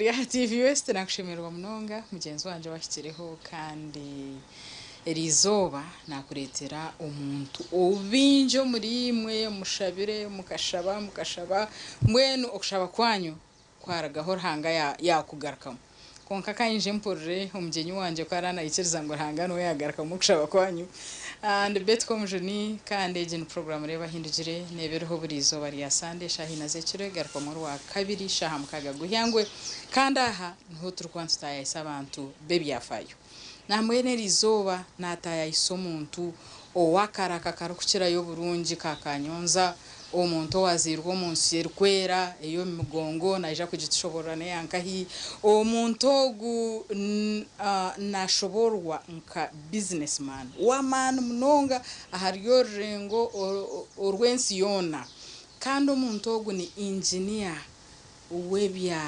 Ori aha TV West nakushemererwa munonga mugyenzi wangye owahikireho kandi eriizooba nakureetera omuntu ou baingi omuri imwe mushabire mukashaba mukashaba mbwenu okushaba kwanyu kwarugaho Ruhanga yakugarukamu. Kwonka ka nyije mpurire omugyenyi wangye ku araba naikiriza ngu Ruhanga niwe yaagarukamu okushaba kwanyu. Ndi Betty Komujuni kandi egi ni puroguraamu Reeba Ahindugire neeba eriho buri izooba rya Sande eshaaha ina z'ekiro egarukwamu Orwakabiri shaaha mukaaga gw'eihangwe. Kandi aha niho turikuba nitutaayaayisa abantu b'ebyafaayo. Nambwenu eri izooba naataayaayisa omuntu ow'akaraka karikukirayo oburungi ka Kanyonza, Omuntu owaazairwe omu nsi erikwera ey'omu migongo naija kugitushoboorora n'eya nkahi? Omuntu ogu naashoboororwa nka bizinesimani w'amaani munonga ahari orurengo orw'ensi yoona. Kandi omuntu ogu ni inginiya w'ebya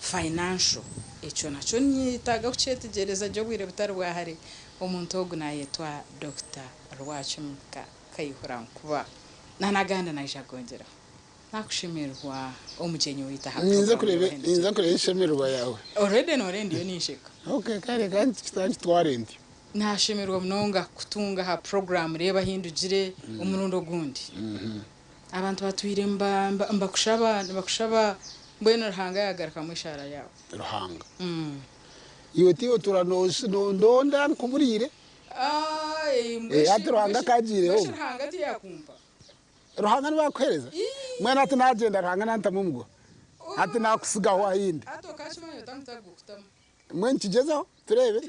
fayinansho. Ekyo nakyo niinyetaaga kukyetegyereza gye obwire butari bwa hare. Omuntu ogu naayetwa Dokita Rwakimika. Kayihura Nkuba na n'agandi naija kwongyeraho. Nakushemererwa omugyenyi waitu aha Ninza puroguramu kureba Reeba ninza Ohindukire. kureba eshemererwa yaawe. Already noreeba ndiyo ninsheka. Okay kare ka nkitware ntyo. Nashemererwa munonga kukutunga aha puroguramu Reeba Ahindugire omurundi ogundi. Abantu batwire nibakushaba nibakushaba mbwenu Ruhanga yagarukamu eshaara yaawe. Ruhanga. Iwe tiiwe otuura nondonda nkuburiire. Eh, hati Ruhanga akaagiireho Mbwenu ogu. Ruhanga tiyakumpa? Ruhanga niwe akuheereza? Mbwenu hati naagyenda Ruhanga nantamu omuguha? Hati naakutsigaho ahindi? Hati okaakimanya ota ngu tarigukutamu? Mbwenu kigyezeho tureebe.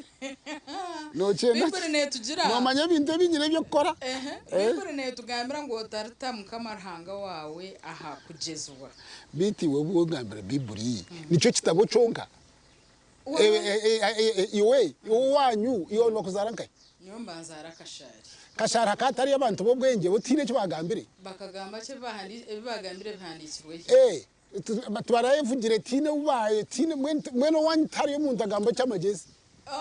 Nookyenda ki? Baiburi neetugira. Noomanya ebintu ebi nyine eby'okukora? Ehe, Baiburi neetugambira ngu otarita Mukama Ruhanga waawe aha kugyezibwa. Beitu iwe obu ogambira Baiburi, nikyo kitabo kyonka? Iwe owanyu iwe nibakuzaara nkahi? Nyowe mbanzaara Kashari. Kashari hakaba hatariyo abantu b'obwengye bo tihaine eki baagambire? Bakagamba ki ebi baagambire bihandiikirwe hi? Tibarayevugire tihaine ou tihaine mbwenu owanyu tihariyo omuntu agamba eky'amagyezi?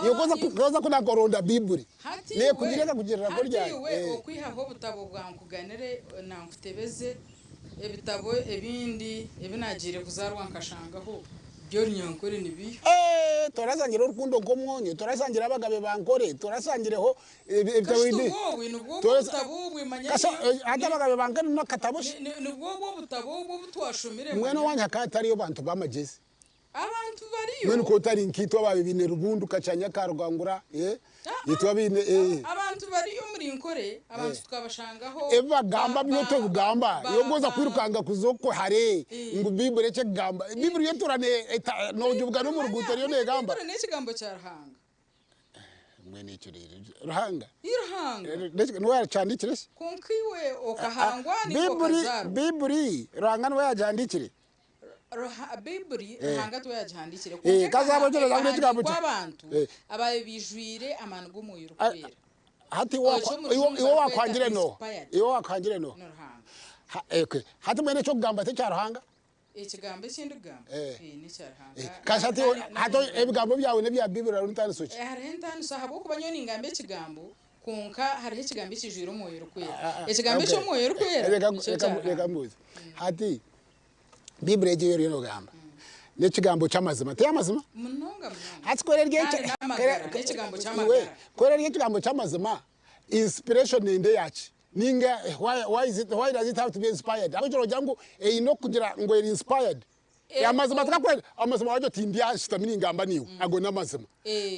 Iwe ku oza kuronda Baiburi Hati neekugira iwe, ekakugirira hati ryari? iwe okwihaho obutabo bwa Nkuganire na Nkutebeze, Ebitabo ebindi ebi naagiire kuzaarwa nkashangaho by'Orunyankore nibiiha? Eeh torasangire orukundo nk'omwonyo, torasangire abagabe ba Nkore, torasangireho ebitabo Kasita bindi. obwobwe nibwo obwo obutabo obwe manya Kasha ni hati abagabe ba Nkore n'akatabo shi? ni nibwo obwo obutabo obwo obu twashomire Mbwenu manya. owanyu hakaba hatariyo bantu b'amagyezi? Abantu bariyo. Mbwenu ku otari nkaitwe abaabaire baine Rubundu, Kachanya, Karwangura, eh, itwe abaine, eh. Abantu bariyo omuri Nkore, abantu tukabashangaho. Ebi bagamba byo tobigamba. Iwe ku oza kwirukanga kuza okwo hare ngu Baiburi eki ekugamba. Baiburi yo etuura noogibugana omu ruguuto eriyo neegamba. Baiburi n'ekigambo kya Ruhanga. Mbwenu ekyo reero Ruhanga. Ii Ruhanga. Niwe yakihandiikire shi? Kwonka iwe okahangwa nainga Baiburi, okazaarwa. Baiburi Ruhanga niwe yagihandiikire? Baiburi Ruhanga tiwe yagihandiikire. Eh, Kwonka kaza Abongyereza ngu n'ekigambo ekahandiikwa kye. abantu Eh. abaabaire baijwire amaani g'Omwoyo Orikwera. Hati Ekyo omu iwe Rujungu iwe barikweta owakuhangire n'oha? inspired. Iwe owakuhangire n'oha? Ni Ruhanga. Ha, okay. Hati mbwenu eky'okugamba t'ekya Ruhanga? Ekigambo eki ndikugamba Eh. eh, n'ekya Ruhanga. Eh, Kasha hati hati ebigambo byawe n'ebya Baiburi hariho entaaniso ki? Eh, hariho entaaniso ahabw'okuba nyowe ningamba ekigambo kwonka hariho ekigambo ekijwire Omwoyo Orikwera. Ekigambo Okay. eky'Omwoyo Orikwera Reka nikyo reka kya reka Ruhanga. mbuuze. Hati Baiburi egi ei oriyo noogamba n'ekigambo ky'amazima, ti amazima? Munonga munonga. Hati ku eri Kandi n'amagara, n'ekigambo ky'amagara. Iwe ku eri ekigambo ky'amazima, inspiration nende eyaki? Ninga why why is it why does it have to be inspired? Ahabw'ekyo nogira ngu eine okugira ngu eri inspired. Amazima tigakwenda amazima wagira oti ndi aha nshutami ningamba naiwe ago n'amazima.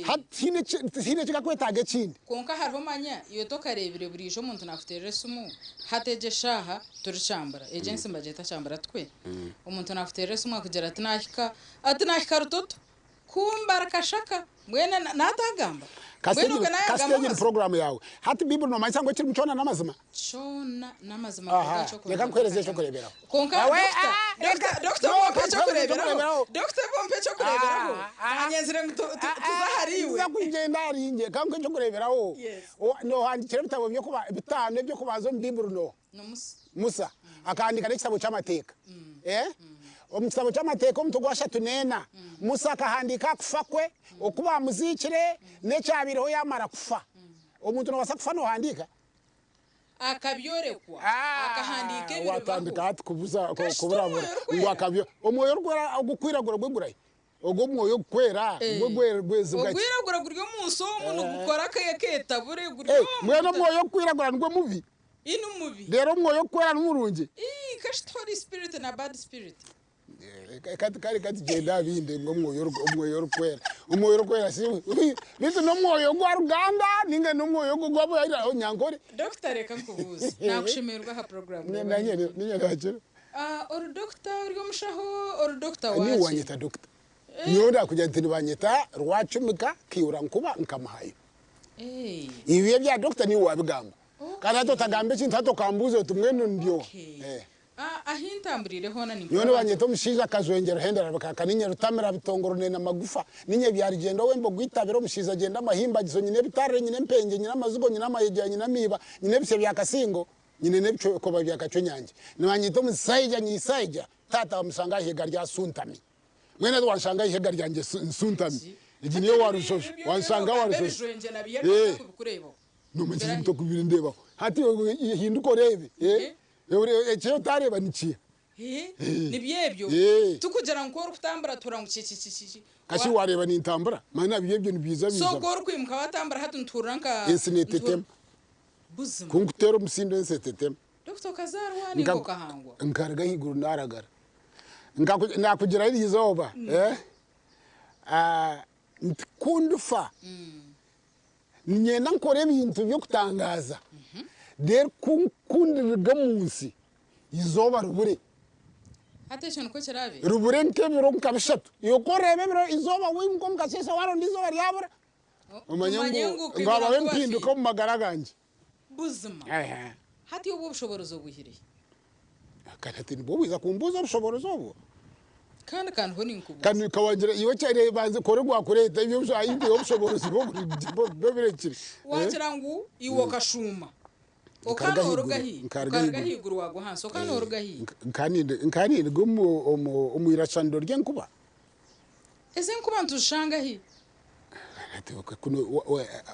Hati tihaine eki tihaine ekikakwetaaga ekindi. Kwonka hariho manya iwe tokareebire buriijo omuntu nakuteerera esimu hati egi eshaaha turi kyambura egi ensi nibagyeta kyambura tikwe? Omuntu nakuteerera esimu akugira ati nahika ati nahika Rutoto Kumbe ari kashaka mbwenu natagamba? Mbwenu ogwo nayagamba Kasita egi ni amazima? puroguramu yaawe. Hati Baiburi noomanyisa ngu ekirimu kyona n'amazima? Kyona n'amazima kwonka Aha, ekyokubanza reka nkuheereze akatanga. ekyokureeberaho. Kwonka Awe, Dokita, ah, Dokita, reka, Dokita no, bompe ka nkuheereze ekyokureeberaho. ekyokureeberaho. Dokita bompe ekyokureeberaho. Ah, ah, Naanyenzire ngu tu, tu, ah, tuze ah, ahariiwe. nza kugyenda ahariinye. Ka nkuhe ekyokureeberaho. Yes. Owa- Noohandiikira ebitabo by'okuba bitaano eby'okubanza omu Baiburi n'oha? Ni Musa. Musa akahandiika n'ekitabo ky'Amateeka. Omu kitabo ky'Amateeka omutwe gw'ashatu n'ena, Musa akahandiika aha kufa kwe, oku baamuziikire, n'ekyabaireho yaamara kufa. Omuntu noobaasa kufa noohandiika? Akabyorekwa, akahandiika Watandika ebiribaho. hati kubuza Kasita kuburabura Omwoyo ngu Orikwera. akabyo. Omwoyo Orikwera ogukwiragura gwe gurahi? Ogwo omwoyo ogukwera gwo gwezibwa ki? Ogwiragura guri omunsi omu nigukora aketabure guri Eh, omu. Mbwenu omwoyo ogukwiragura nigwo mubi? Ii ni mubi. Reero omwoyo ogukwera ni murungi? Ii kashi ti holy spirit na bad spirit. Kati kare katugyende aha bindi ngu omwoyo omwoyo orikwera. Omwoyo orikwera si beitu n'omwoyo gwa Ruganda ninga n'omwoyo ogwa Nyankore? Doctor reka nkubuuze. Nakushemererwa aha program Nanye nakiro. Ori doctor ori omushaho ori doctor Niiwe waki? wanyeta doctor. Nyowe ndakugira nti nibanyeta Rwacumika Kiura Nkuba Nkamuhayo. Ebyo ebya doctor niiwe wabigamba. Kandi hati otagamba ekintu hati okambuuza oti mbwenu ndi oha? Ahi ntamburiire hoona Nyowe ninkora abantu. nibanyeta omushaija Kajwengyero Hendera Rukaka ninye Rutamira Bitongoro Nena Magufa ninye Byarigyenda Ow'embogo Itabire omushaija Gyenda Amahimbagizo nyine ebitarire nyine empengye nyine amazigo nyine amayegyera nyine amaiba nyine ebisya bya Kasingo Nyine n'ebikoba bya Kacwenyangye. Nibanyeta omusaija nyisaija, taata wamushanga aha ihega rya Suntami. Mbwenu hati wanshanga aha ihega ryangye Suntami. Egi niyo Warujojo. Wanshanga Warujojo. Eh. Nomanya ebintu oku birindeebaho. Hati hinduka oreebe. Eh. Eki otareeba ni kiha? Nibyo ebyo. Tikugira ngu ku orikutambura tuhurira ngu kikikiki. Kashi wareeba nintambura? Manya nabyo ebyo nibiiza So biiza. ku orikwimuka watambura hati nituhurira nka. Ensi netetema. Buzima. Ku nkuteera omusindo ensi etetema. Dokita okazaarwa ninga okahangwa? Nkaruga ahaiguru naaragara. Naakugira eri izooba nti ku ndifa niinyenda nkore ebintu by'okutangaaza reero ku ndiruga omu nsi eizooba ribure. Hati ekyo nikwo kiraabe? Ribure nk'ebiro nka bishatu. Iwe ku oreeba ebiro eizooba waimuka omu kasheeshe waaronda eizooba ryabura. Omanye Tumanye ngu ngu ngu kwibura habaho ngu empinduka bafiire. omu magara gangye. Buzima. Ehe. Hati obwo obushoborozi obwihire hi? Kandi hati nibwo bwiza kumbuuza obushoborozi obwo? Kandi ka niho ninkubuuza. Kandi ka wangira iwe kyare banze kora ogwakureeta ebyo ahi obushoborozi bwo bwo birekire. Wagira ngu iwe okashuuma. Nkaruga Okanoruga ahaiguru, hi? nkaruga Okaruga ahaiguru. ahaiguru waagwa ahansi. Okanoruga hi? Nka nindiga omu irashaniro ry'enkuba. Ezi enkuba nituzishanga hi?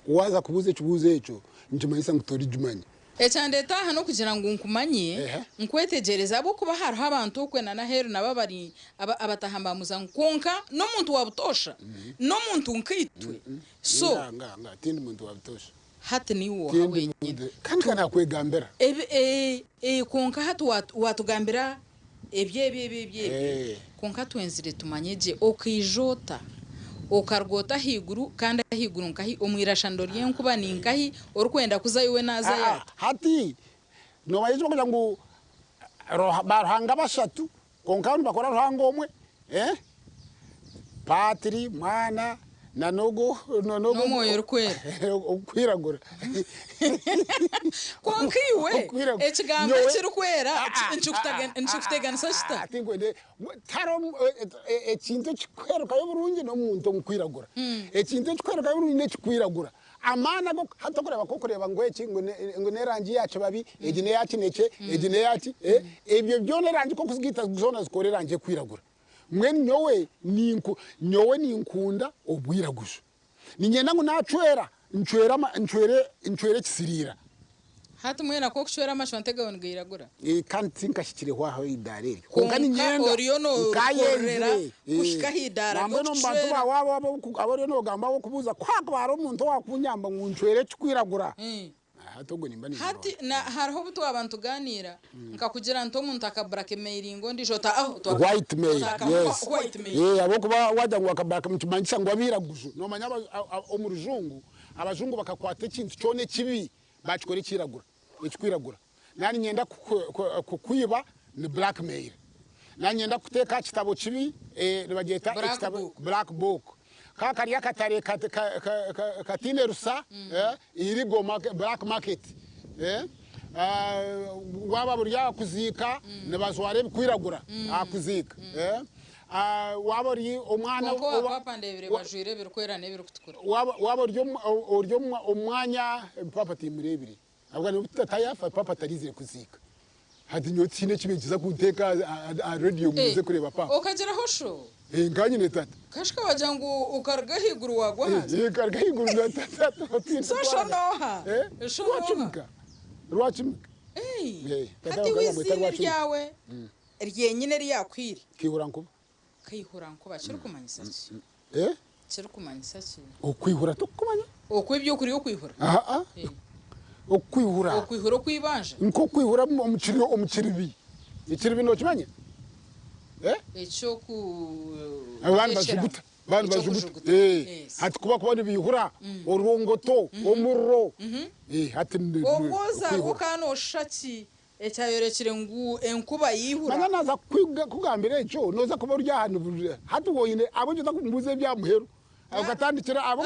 Waaza kubuuza ekibuuzo ekyo nikimanyisa ngu torigimanya. Ekyandeeta aha n'okugira ngu nkumanye, nkwetegyereze ahabw'okuba hariho abantu okwe na n'aheeru nabo abari abataaha nibamuza ngu kwonka n'omuntu wa butoosha, n'omuntu nkaitwe. So. Nganga, nganga, tindi muntu wa butoosha. Hati niiwe oha Tindi wenyine? muntu, kandi ka naakwegambira. Ebi, ee, kwonka hati waatugambira Ebyo ebyo ebyo ebyo ebyo. Kwonka twenzire tumanye gye. Okaija ota? Okaruga ota ahaiguru? Kandi ahaiguru nkahi? Omu irashaniro ry'enkuba ni nkahi? Orikwenda kuzayo we naazayo Aa, ata? hati noomanya eki barikugira ngu baruhanga bashatu kwonka nibakora Ruhanga omwe, eh? Paatiri, Mwana na n'ogu N'Omwoyo Orikwera. Orikwiragura. Kwonka iwe Orikwiragura. ekigambo Nyowe ekirikwera Ah, ah, ah, nikikuteganisa ah, kita? ah, tinkwenda tihariho ekintu ekikwerukayo burungi n'omuntu omukwiragura. Ekintu ekikwerukayo burungi n'ekikwiragura. Amaani ago hati okureeba ku orikureeba ngu eki ngu n'erangi ya kibabi, egi n'eya kinekye, egi n'eya ki, ebyo byona erangi ku orikuzigaita zoona zikora erangi erikwiragura. Mbwenu nyowe ninku nyowe ninkunda obwiraguju. Niinyenda ngu naacwera, ncwere ama ncwere ncwere ekisiriira. Hati mwena ku okucwera amashwante gaawe nigairagura? Kandi tinkahikireho aho eidaara eryo. Kwonka Kwonka niinyenda. oriyo noorukorera Nkaayenzire. kuhika aha idaara Nambwenu omu bantu ry'okucwera. baawe abo abu oriyo noogamba ab'okubuuza, ku haakuba hariho omuntu owaakunyamba ngu ncwere ekikwiragura, Hati ogwo nimba Hati nimuronda. na hariho obu twaba nitugaaniira nkakugira nti omuntu akaburakemeyiringa ondiijo ota aho White mail, yes. white mail. Eh, ahabw'okuba wagira ngu akaburakemeyiringa nikimanyisa ngu abairaguju. Noomanya omu rujungu, abajungu bakakwata ekintu kyona ekibi baakikora ekiragura, ekikwiragura. Naaba niinyenda kukwiba ni black mail. Naaba niinyenda kukuteeka aha kitabo kibi nibagyeta Black ekitabo book. black book. Ka kari akatare kataine rusa, illegal market, black market. Waaba buri aha kuziika nibajwara ebikwiragura aha kuziika. Waaba ori omwana. Kwonka owa paapa ndeebire bajwaire ebirikwera n'ebirikutukura. Waaba ori omu mwanya, paapa timureebire. Ahabw'okuba n'obu tata yaafa, paapa taraizire kuziika. Hati nyowe tihaine eki nikiza kunteeka aha rediyo ngu nze kureeba paapa. Okagiraho sho? Nka nyine tata. Kashika wagira ngu okaruga ahaiguru waagwa ahansi? Nkaruga ahaiguru na tata. So sho n'oha? Sho n'oha? Rwakimika. Rwakimika. Hati iwe eiziina eryawe ryenyine eri yaakuhaire? Kiihura nkuba. Kaihura nkuba kirikumanyisa ki? Eh? Kirikumanyisa ki? Okwihura tokukumanya? Okwo ebyokurya okwihura? Aa. Okwihura. Okwihura okwibanja? Nk'okwihura omu kiri omu kiribi. Ekiribi nookimanya? Eh? Eky'oku Abandi bajuguta. Abandi bajuguta. Eh. Hati ku bakuba nibaihura orwongoto, omuriro. Eh, hati ni Obwo ozaarwa okwihura. okaba nooshusha ki? Ekyayorekire ngu enkuba yaihura. Manya naaza kukugambira ekyo, nooza kuba ori aha hati oine ahabw'enki otakumbuuza ebya muheru okatandikira aha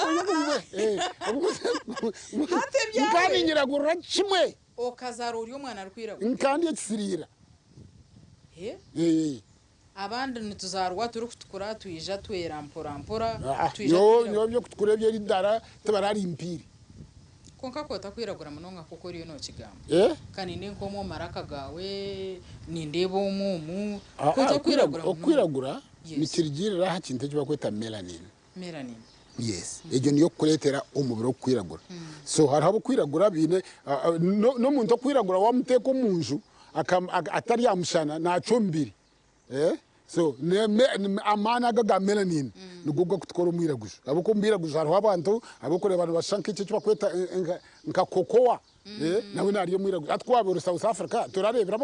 Hati ebyawe. Nka ninyiragurira kimwe. Okazaarwa ori omwana arikwiragura. Nka ndi ekisiriira. Abandi nituzaarwa turikutukura twija twera mpora mpora twija Nyowe twiragura. eby'okutukura ebyo eri dara tibararimpaire. Kwonka ku otakwiragura munonga nk'oku oriyo nokigamba. Ka nindeeba nk'omu omu maraka gaawe, nindeeba omu omu, ku otakwiragura munonga. Okwiragura Yes. nikirugirira aha kintu eki barikweta melanin. Melanin. Yes. Egyo niyo ekukureetera omubiri okukwiragura. So hariho ab'okwiragura baine n'omuntu okwiragura wamuteeka omunju atari aha mushana nacwa omubiri. So amaani ago aga melanin nigo gakutukora omwiraguju. Ahabw'okuba omu bairaguju hariho abantu abu orikureeba nibashusha nk'eki eki barikweta nka cocoa nawe nari omwiraguju. Hati ku waabaire ori South Africa torareebire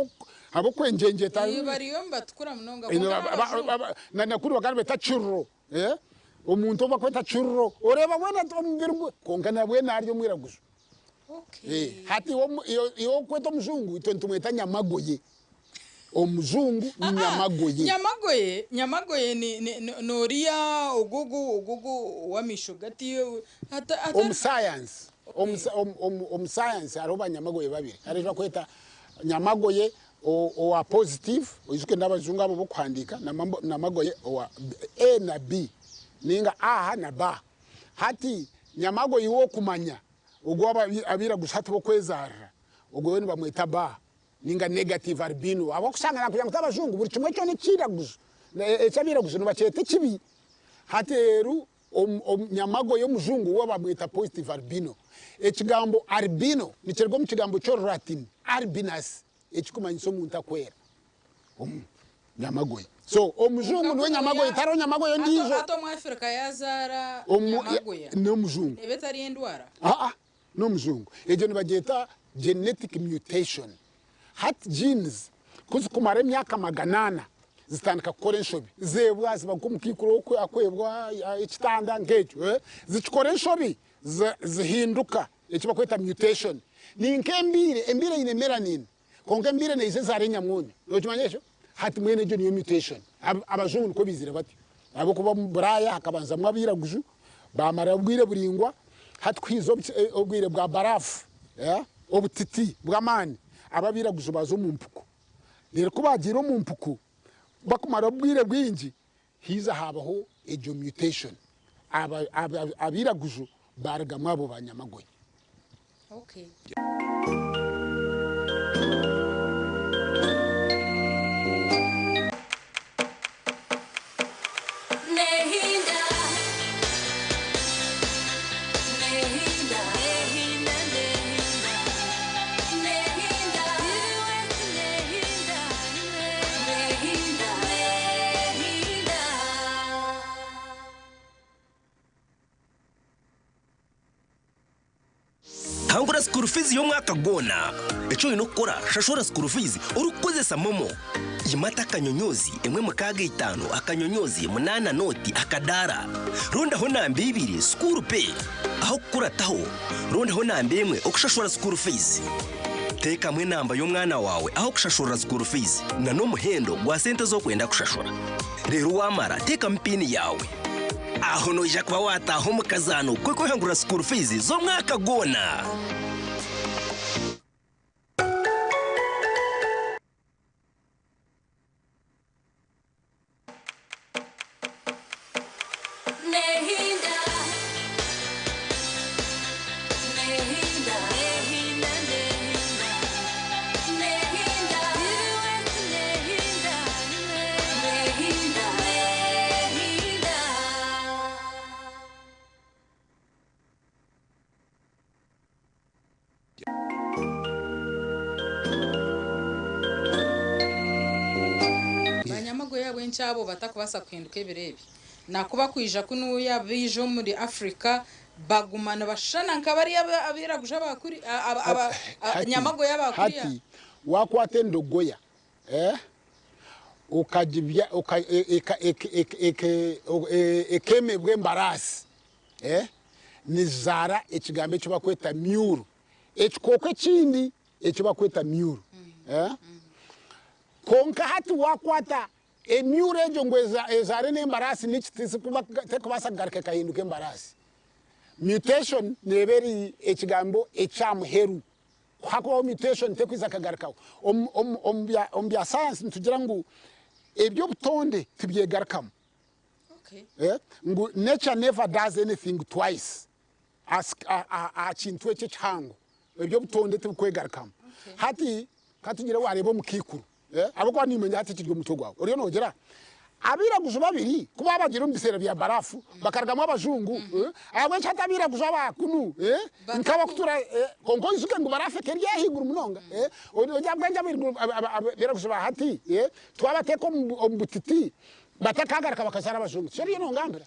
ab'okwengyengyeta. Bariyo nibatukura munonga kwonka n'abajungu. Na kunu bakaba nibeeta churro. Omuntu ou barikweta churro oreeba weena omubiri gwe kwonka nabwe nari omwiraguju. Hati iwe orikweta omujungu itwe nitumweta nyamagoye. Omujungu ni nyamagoye. Nyamagoye, nyamagoye ni ni ni n'oriya ogu ogu ogu ogu ow'amaisho gati ata ata Omu sayansi, omu omu omu sayansi hariho banyamagoye babiri. Hariho eki barikweta nyamagoye owa positive, oijuke n'abajungu abo ab'okuhandiika, na nyamagoye owa A na B ninga A na B. Hati nyamagoye iwe okumanya ogu abairaguju hati b'okwezaarira, ogwo we nibamweta B. Ninga negative albino ahabw'okushanga nakugira ngu t'abajungu buri kimwe kyona ekiraguju eky'abairaguju nibakyeta ekibi. Hati reero nyamagoye omujungu we bamweta positive albino. Ekigambo albino nikiruga omu kigambo ky'orulatini albinus ekikumanyisa omuntu akwera. Nyamagoye. So omujungu niwe nyamagoye tariho nyamagoye ondiijo. Hati omwafirika yazaara nyamagoya N'omujungu. eba etari endwara? Aa. N'omujungu. Egyo nibagyeta genetic mutation. Hati genes ku zikumara emyaka maganaana zitandika kukora enshobi. Zeebwa ziba nk'omukaikuru akwebwa ekitanda nk'ekyo. Zikikora enshobi zihinduka eki barikweta mutation. Ni nk'embiire, embiire eine melanin kwonka embiire neija ezaara enyamwonyo. Nookimanya ekyo? Hati mbwenu egyo niyo mutation. Abajungu nikwo baizire batyo. Ahabw'okuba omu Buraaya hakabanzamu abairaguju baamara obwire buraingwa. Hati ku haija obwire bwa barafu, obutiti bw'amaani, abo abairaguju baaza omu mpuku. Reero ku baagiire omu mpuku, bakumara obwire bwingi, haija haabaho egyo mutation. Abairaguju baarugamu abo banyamagoye. Okay. Hangura school fees y'omwaka gwona. Eki oine kukora, Shashura school fees orikukozesa MoMo. Yimata akanyonyoozi emwe mukaaga itaano akanyonyoozi munaana nooti akadaara. Rondaho namba ibiri school pay. Aho kukurataho, rondaho namba emwe okushashura school fees. Teekamu enamba y'omwana waawe aho kushashurira school fees na n'omuhendo gwa sente ezi orikwenda kushashura. Reero waamara teekamu piini yaawe. Aho noija kuba waataaha omu kazaano k'okwehangurira school fees z'omwaka gwona. Ahabw'enki abo batakubaasa kuhinduka ebiro ebi? Nakuba kwija kunuuya baija omuri Africa baguma nibashushana nka bariya abairaguju aba kuri, aba Hati, nyamagoya aba kuriya. hati wakwata endogoya eh, ukagibya uka, eka, eka, eka, eka, ekemebwa embaraasi eh, nizaara ekigambo eki bakweta mule, ekikooko ekindi eki bakweta mule eh. Kwonka hati wakwata emule egyo ngu ezaare n'embaraasi n'ekiti, terikubaasa kugaruka ekahinduka embaraasi. Mutation neeba eri ekigambo ekyamuheru. Hakubaho mutation tekwiza kagarukaho. Omu bya science nitugira ngu eby'obutonde tibyegarukamu. Ngu nature never does anything twice aha kintu ekyo ekihango. Eby'obutonde tibikwegarukamu. Hati katugire wareeba omukaikuru, ahabw'okuba nimanya hati ekiri omu mutwe gwawe, oriyo noogira abairaguju babiri ku baabagiire omu biseera bya barafu bakarugamu abajungu, ahabw'enki hati abairaguju aba kunu nk'abakutuura, kwonka oijuke ngu barafu eka eri ahaiguru munonga, ahabw'enki abairaguju ba hati twabateeka omu butiti batakagaruka bakazaara abajungu? Tikyo oriyo nongambira?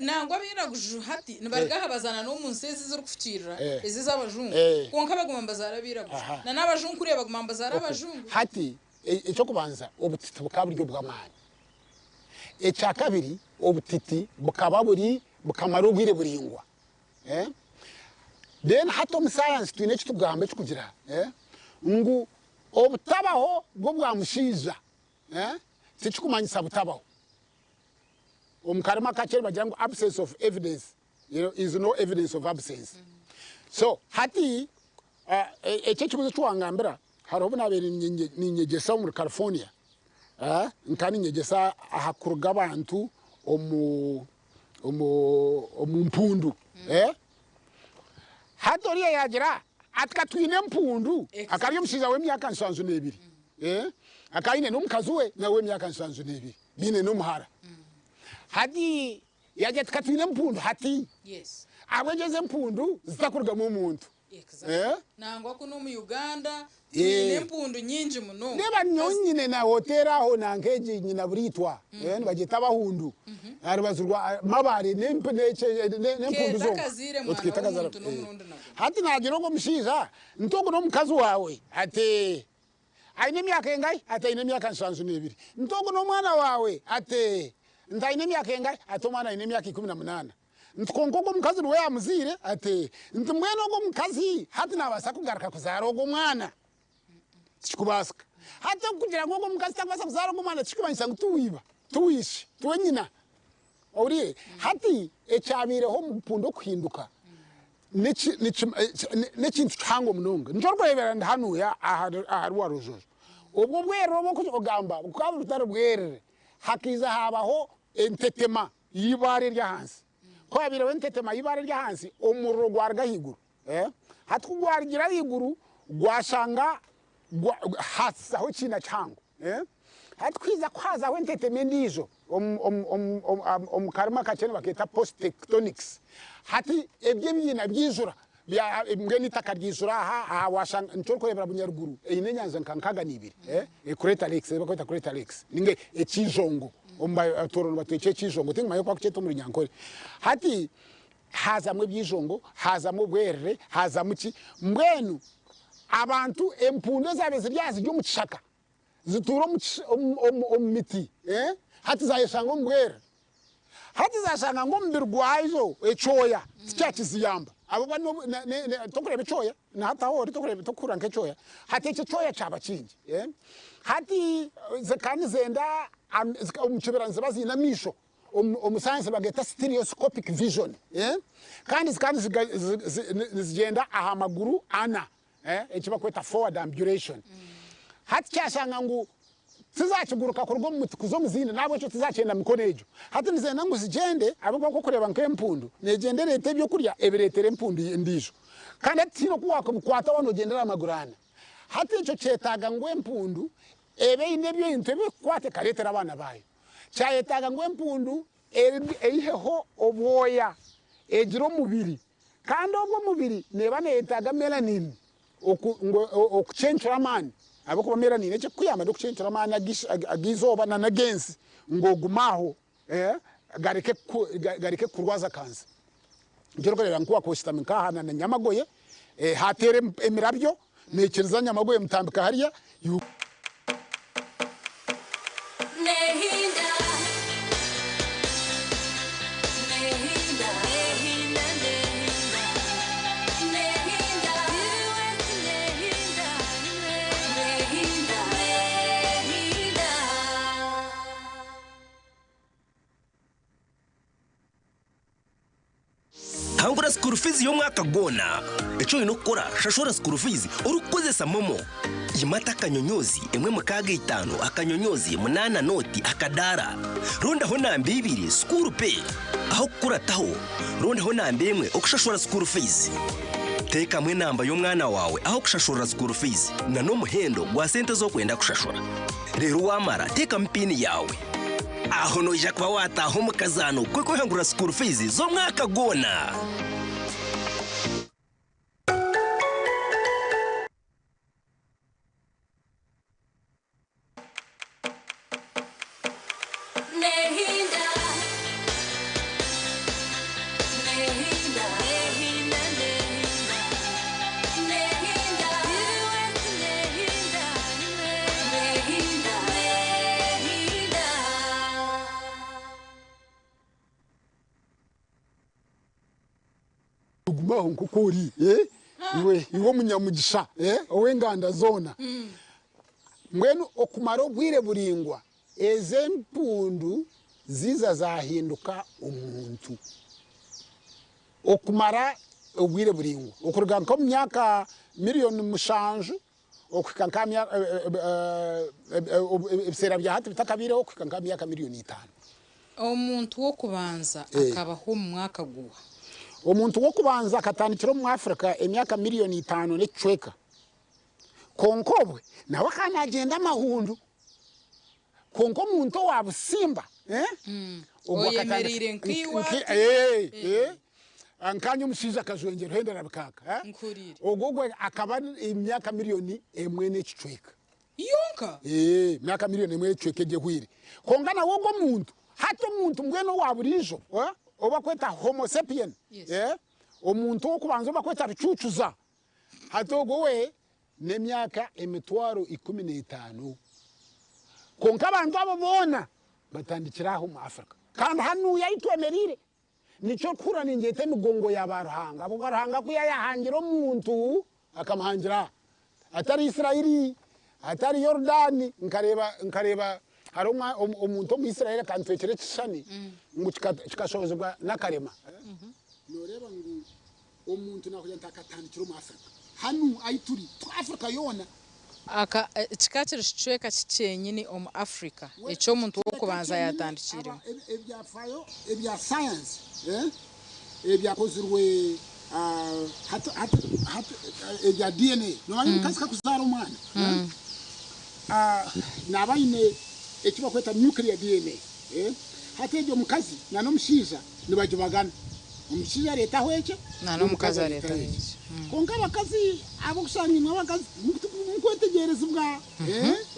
Nangwa abairaguju hati nibaruga aha bazaana n'omu nsi ezi ezirikufukiirira ezi ez'abajungu, kwonka baguma nibazaara abairaguju. Na n'abajungu kuriya baguma nibazaara abajungu. Hati eky'okubanza obutiti bukaba buri obw'amaani. Ekyakabiri obutiti bukaba buri bukamara obwire buraingwa. Then hati omu sayansi twine eki tukugamba ekikugira ngu obutabaho bw'obwa mushaija tikikumanyisa butabaho. Omu karimi akakye nibagira ngu absence of evidence is no evidence of absence. So hati eki ekibuzo eki wangambira hariho obu nabaire ninyegyesa omuri California, nkaba ninyegyesa aha kuruga abantu omu omu mpundu. Hati oriya yagira ati ka twine empundu, akaba ari omushaija w'emyaka 72, akaba aine n'omukazi we nawe w'emyaka 72, baine n'omuhara. Hati yagira ati ka twine empundu hati, ahabw'enki ezi empundu zitakurugamu omuntu? Nangwa kunu omu Uganda twine empundu nyingi munonga. Reeba nyowe nyine na hoteeri aho nanka egi nyina buriitwa, nibagyeta Abahundu, aha rubaju rwa Mabare n'empundu Keeta zonka. akazaire mwana w'omuntu n'omurundi nagwo. Hati naagira ogu omushaija nti ogu n'omukazi waawe? Ati aine emyaka engahi? Ati aine emyaka 72. Nti ogu n'omwana waawe? Ati nti aine emyaka engahi? Ati omwana aine emyaka 18. Nti kwonka ogwo omukazi niwe yaamuzaire? Ati nti mbwenu ogwo omukazi hati naabaasa kugaruka kuzaara ogwo mwana? Tikikubaasika. Hati okugira ngu ogwo omukazi takubaasa kuzaara ogwo mwana tikikumanyisa ngu tiwe iba, tiwe ishe, tiwe nyina. Ohuriire? Hati ekyabaireho omu mpundu okuhinduka n'ekintu kihango munonga. Nikyo orikureebera ndi hanuya ahari Warujojo. Obwo obwerere obu orikugamba bukaba butari bwerere, hakaija haabaho entetema y'eibaare ery'ahansi. Ku haabaireho entetema y'eibaare ery'ahansi, omuriro gwaruga ahaiguru. Hati ku gwarugire ahaiguru gwashanga haatsizaho ekiina kihango. Hati ku haija kuhazaho entetema endiijo, omu karimi akakye nibakeeta post tectonics. Hati ebyo ebiina byaijura, mbwenu eitaka ryaijura aha, aha washanga nikyo orikureebera Bunyaruguru eine enyanja nka 62, Crater Lakes, ei barikweta Crater Lakes ninga ekiijongo, omu Batooro nibatwekya ekiijongo, tinkumanya oku barikukyeta omu Runyankore. Hati haazamu ebyijongo, haazamu obwerere, haazamu ki, mbwenu abantu empundu ezaabaire ziri aha ziri omu kishaka zituura omu miti, hati zaayeshanga omu bwerere. Hati zaashanga ngu omubiri gwazo ekyoya tikyakiziyamba ahabw'okuba torikureeba ekyoya na hati ahu ori torikuhurira nk'ekyoya, hati ekyo ekyoya kyaba kingi. Hati zikaba nizenda omu kibira niziba ziine amaisho, omu sayansi nibageeta stereoscopic vision, kandi zikaba nizigyenda aha maguru ana. Eki barikweta forward ambulation. Hati kyashanga ngu tizakiguruka kuruga omu muti kuza omu zindi nahabwekyo tizakyenda mikono egyo. Hati nizenda ngu zigyende ahabw'okuba nk'okureeba nk'empundu negyenda ereeta ebyokurya ebireetera empundu endiijo. Kandi hati tihaine oku wakubikwata waaba nogyendera aha maguru ana. Hati ekyo kyetaaga ngu empundu ebe eine ebintu ebi erikukwata ekareetera abaana baayo. Kyayetaaga ngu empundu eiheho obwoya egire omubiri. Kandi obwo omubiri neeba neyetaaga melanin okucencura amaani. Ahabw'okuba melanin ekirikukuyamba n'okucencura amaani ag'eizooba na n'ag'ensi ngu ogume aho gareke gareke kukurwaza kansa. Nikyo orikureeba ngu ku wakuba oshutami nk'aha na Nyamagoye haateera emirabyo naikiriza Nyamagoye mutambika hariya. Hangura school fees y'omwaka gwona. Eki oine kukora, shashura school fees orikukozesa MoMo. Yimata akanyonyoozi emwe mukaaga itaano akanyonyoozi munaana nooti akadaara. Rondaho namba ibiri school pay. Aho kukurataho, rondaho namba emwe okushashura school fees. Teekamu enamba y'omwana waawe aho kushashurira school fees na n'omuhendo gwa sente ezi orikwenda kushashura. Reero waamara teekamu piini yaawe. Aho noija kuba waataaha omu kazaano k'okwehangurira school fees z'omwaka gwona. Ogume aho nk'oku ori, iwe iwe omunyamugisha ow'enganda zoona. Mbwenu okumara obwire buraingwa, ezo empundu ziiza zaahinduka omuntu. Okumara obwire buraingwa, okuruga nk'omu myaka miriyoni mushanju okuhika nka ebiseera bya hati bitakabaireho okuhika nka myaka miriyoni itaano. Omuntu w'okubanza akabaho omu mwaka guha? Omuntu w'okubanza akatandikira omu Africa emyaka miriyoni itaano n'ekicweka. Kwonka obwe nawe akaba nagyenda amahundu. Kwonka omuntu owa busimba ogwo akatandika Oyemereire nkaiwe ati. Nkaanye omushaija akajwengyera Ruhendera Bikaaka. Nkuhuriire. Ogwo gwe akaba ari emyaka miriyoni emwe n'ekicweka. Yonka? Ee, emyaka miriyoni emwe n'ekicweka egyo ehweire. Kwonka nawe ogwo omuntu, hati omuntu mbwenu owa buriijo, ou barikweta Homo sapien, omuntu ow'okubanza ou barikweta rucuucuza, hati ogwo we n'emyaka emitwaro 15. Kwonka abantu abo boona batandikire aha omu Africa. Kandi hanuya ahu twemereire. Nikyo orikuhurira ningyeta emigongo ya baaruhanga, ahabw'okuba Ruhanga ku yaayahangire omuntu akamuhangira aha, atari Isiraeli, atari Yorudaani. Nkareeba, nkareeba hariho omuntu Omwisiraeli akantwekyera ekishushani ngu kikashohozibwa n'akarema. Nooreeba ngu omuntu naakugira nti akatandikira omu Africa. Hanu ahi turi, Africa yoona. Aka kikaba kiri kicweka ki kyenyini omu Africa eki omuntu w'okubanza yaatandikiiremu? Ebyafaayo ebya sayansi ebyakozirwe hati ebya DNA, noomanya omukazi ku arikuzaara omwana naaba aine eki barikweta nuclear DNA. Hati egyo omukazi n'omushaija nibagibagana. Omushaija areetaho ekye n'omukazi areetaho ekye. Kwonka abakazi ab'okushanga imwe abakazi mukwetegyerezibwa,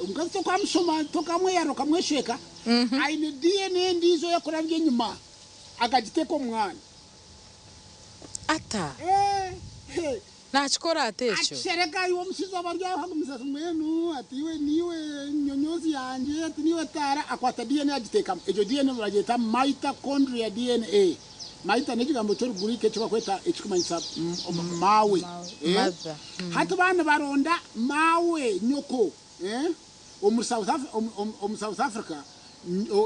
omukazi tokamushoma, tokamweyarira okamweshweka, aine DNA endiijo ei akurabya enyima akagiteeka omu mwana. Ata? Naakikora ata ekyo? Akishereka iwe omushaija aba ari aho agumize ati mbwenu ati iwe niiwe nyonyoozi yangye ati niiwe taara akwata DNA agiteekamu. Egyo DNA nibagyeta mitochondria DNA. Mito n'ekigambo ky'Orugriika eki barikweta ekirikumanyisa maawe. Mother. Hati baaba nibaronda maawe, nyoko, omuri South omu South Africa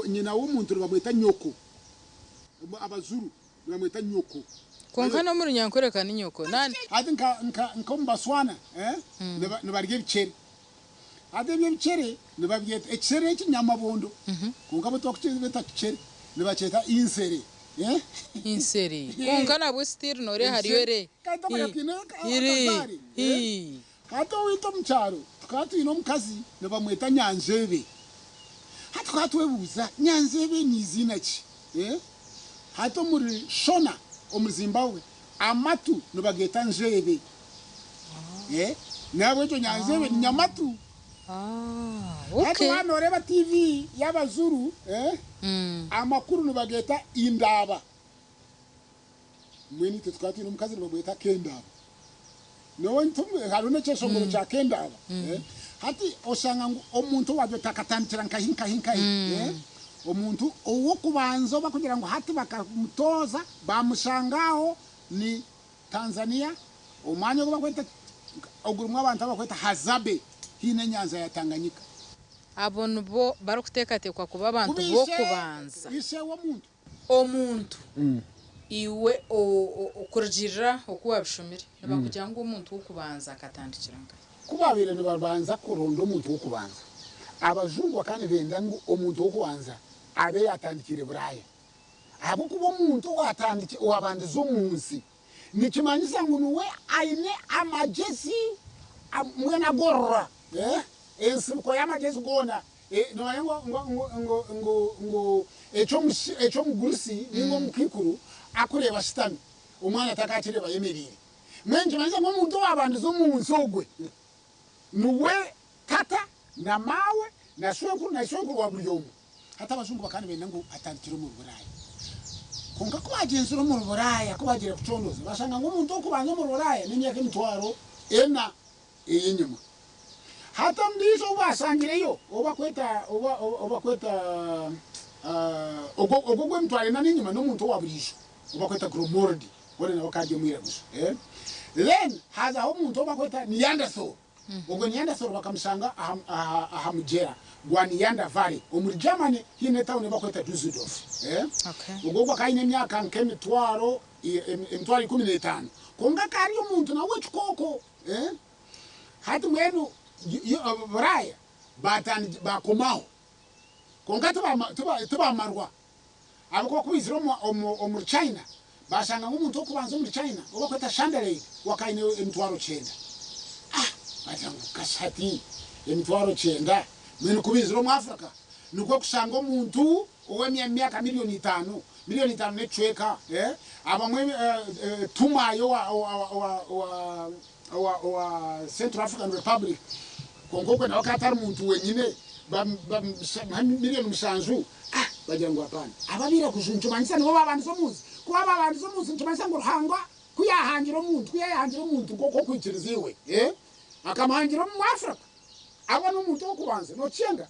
nyina w'omuntu nibamweta nyoko. Abazulu nibamweta nyoko. Kwonka n'omu Runyankore ka ni nyoko. Hati nk'omu Baswana nibarya ebicere. Hati ebyo ebicere nibabyeta, ekicere eki nyamabondo kwonka bo tibakukyeta kicere, nibakyeta insere. Insere. Kwonka nabwo still noreeba hariyo ere. Kandi tokumanya twine akazaare. Hati owaitu omu kyaro tukaba twine omukazi nibamweta Nyanzeebe. Hati tukaba twebuuza Nyanzeebe ni iziina ki? Hati omuri Shona omuri Zimbabwe amatu nibageeta nzeebe. Nahabwekyo Nyanzeebe ni nyamatu. Ah, Hati okay. waaba nooreeba TV y'abazuru, eh, amakuru nibageeta indaba. Mbwenu itwe tukaba twine omukazi nibamweta Kendaba. Nyowe ntu- hariho n'ekyeshongoro kya Kendaba. Eh, hati oshanga ngu omuntu owaagira oti akatandikira nkahi nkahi nkahi. Eh, omuntu ow'okubanza oba kugira ngu hati bakamutooza bamushanga aho ni Tanzania, omwanya ogu bakweta ogurimu abantu abakweta Hazabe haihi n'enyanja ya Tanganyika. Abo nibo barikuteekateekwa kuba abantu Kuba ishe, b'okubanza. ishe w'omuntu. Omuntu, iwe okurugiirira oku waabishomire, nibakugira ngu omuntu w'okubanza akatandikira nkahi? Ku baabaire nibabanza kuronda omuntu w'okubanza, abajungu bakaba nibenda ngu omuntu w'okubanza abe yaatandikiire Buraaya. Ahabw'okuba omuntu owaabandize omu nsi nikimanyisa ngu niwe aine amagyezi mbwenu agorora ensibuko y'amagyezi goona. Noomanya ngu eki omugurusi nainga omukaikuru arikureeba ashutami, omwana takakireeba ayemereire. Mbwenu nikimanyisa ngu omuntu owaabandize omu nsi ogwe niwe tata na maawe na shwenkuru na ishwenkuru wa buri omwe. Hati abajungu bakaba nibenda ngu atandikire omuri Buraaya. Kwonka ku baagyenzire omuri Buraaya, ku baagiire kucondooza, baashanga ngu omuntu ow'okubanza omuri Buraaya n'emyaka emitwaro ena ey'enyima. Hati ondiijo ou baashangireyo, ou bakweta, ou bakweta, ogwo ogwo ogw'emitwaro ena n'enyima n'omuntu owa buriijo, ou bakweta Gromoldi, hoona nawe akaba ari omwiraguju. Then haazaho omuntu ou bakweta Neanderthal. Ogwo Neanderthal bakamushanga aha mugyera gwa Neander Valley omuri Germany haihi n'etauni ei barikweta Dusseldorf. Ogwo ogwo akaba aine emyaka nk'emitwaro emitwaro 15. Kwonka akaba ari omuntu nawe w'ekikooko. Hati mbwenu Buraaya baakomaho kwonka tibamarwa. Ahabw'okuba ku baizire omuri China, baashanga ngu omuntu w'okubanza omuri China ou barikweta Chandelier we akaba aine 9000. Ah! Baagira ngu kashi hati 9000? Mbwenu ku baizire omu Africa, nikwo kushanga omuntu ow'emyaka milioni itaano, milioni itaano n'ekicweka, abamwe Toumaï owa Central African Republic, kwonka ogwo nawe akaba atari muntu wenyine, bamuha milioni 7. Ah! Bagira ngu apaana. Ababairaguju nikimanyisa nibo baabandize omu nsi. Ku baabandize omu nsi nikimanyisa ngu Ruhanga ku yaahangire omuntu, ku yaayahangire omuntu nk'oku okwikiriza iwe, eh, akamuhangira omu Africa, aba n'omuntu ow'okubanza. Nookyenga?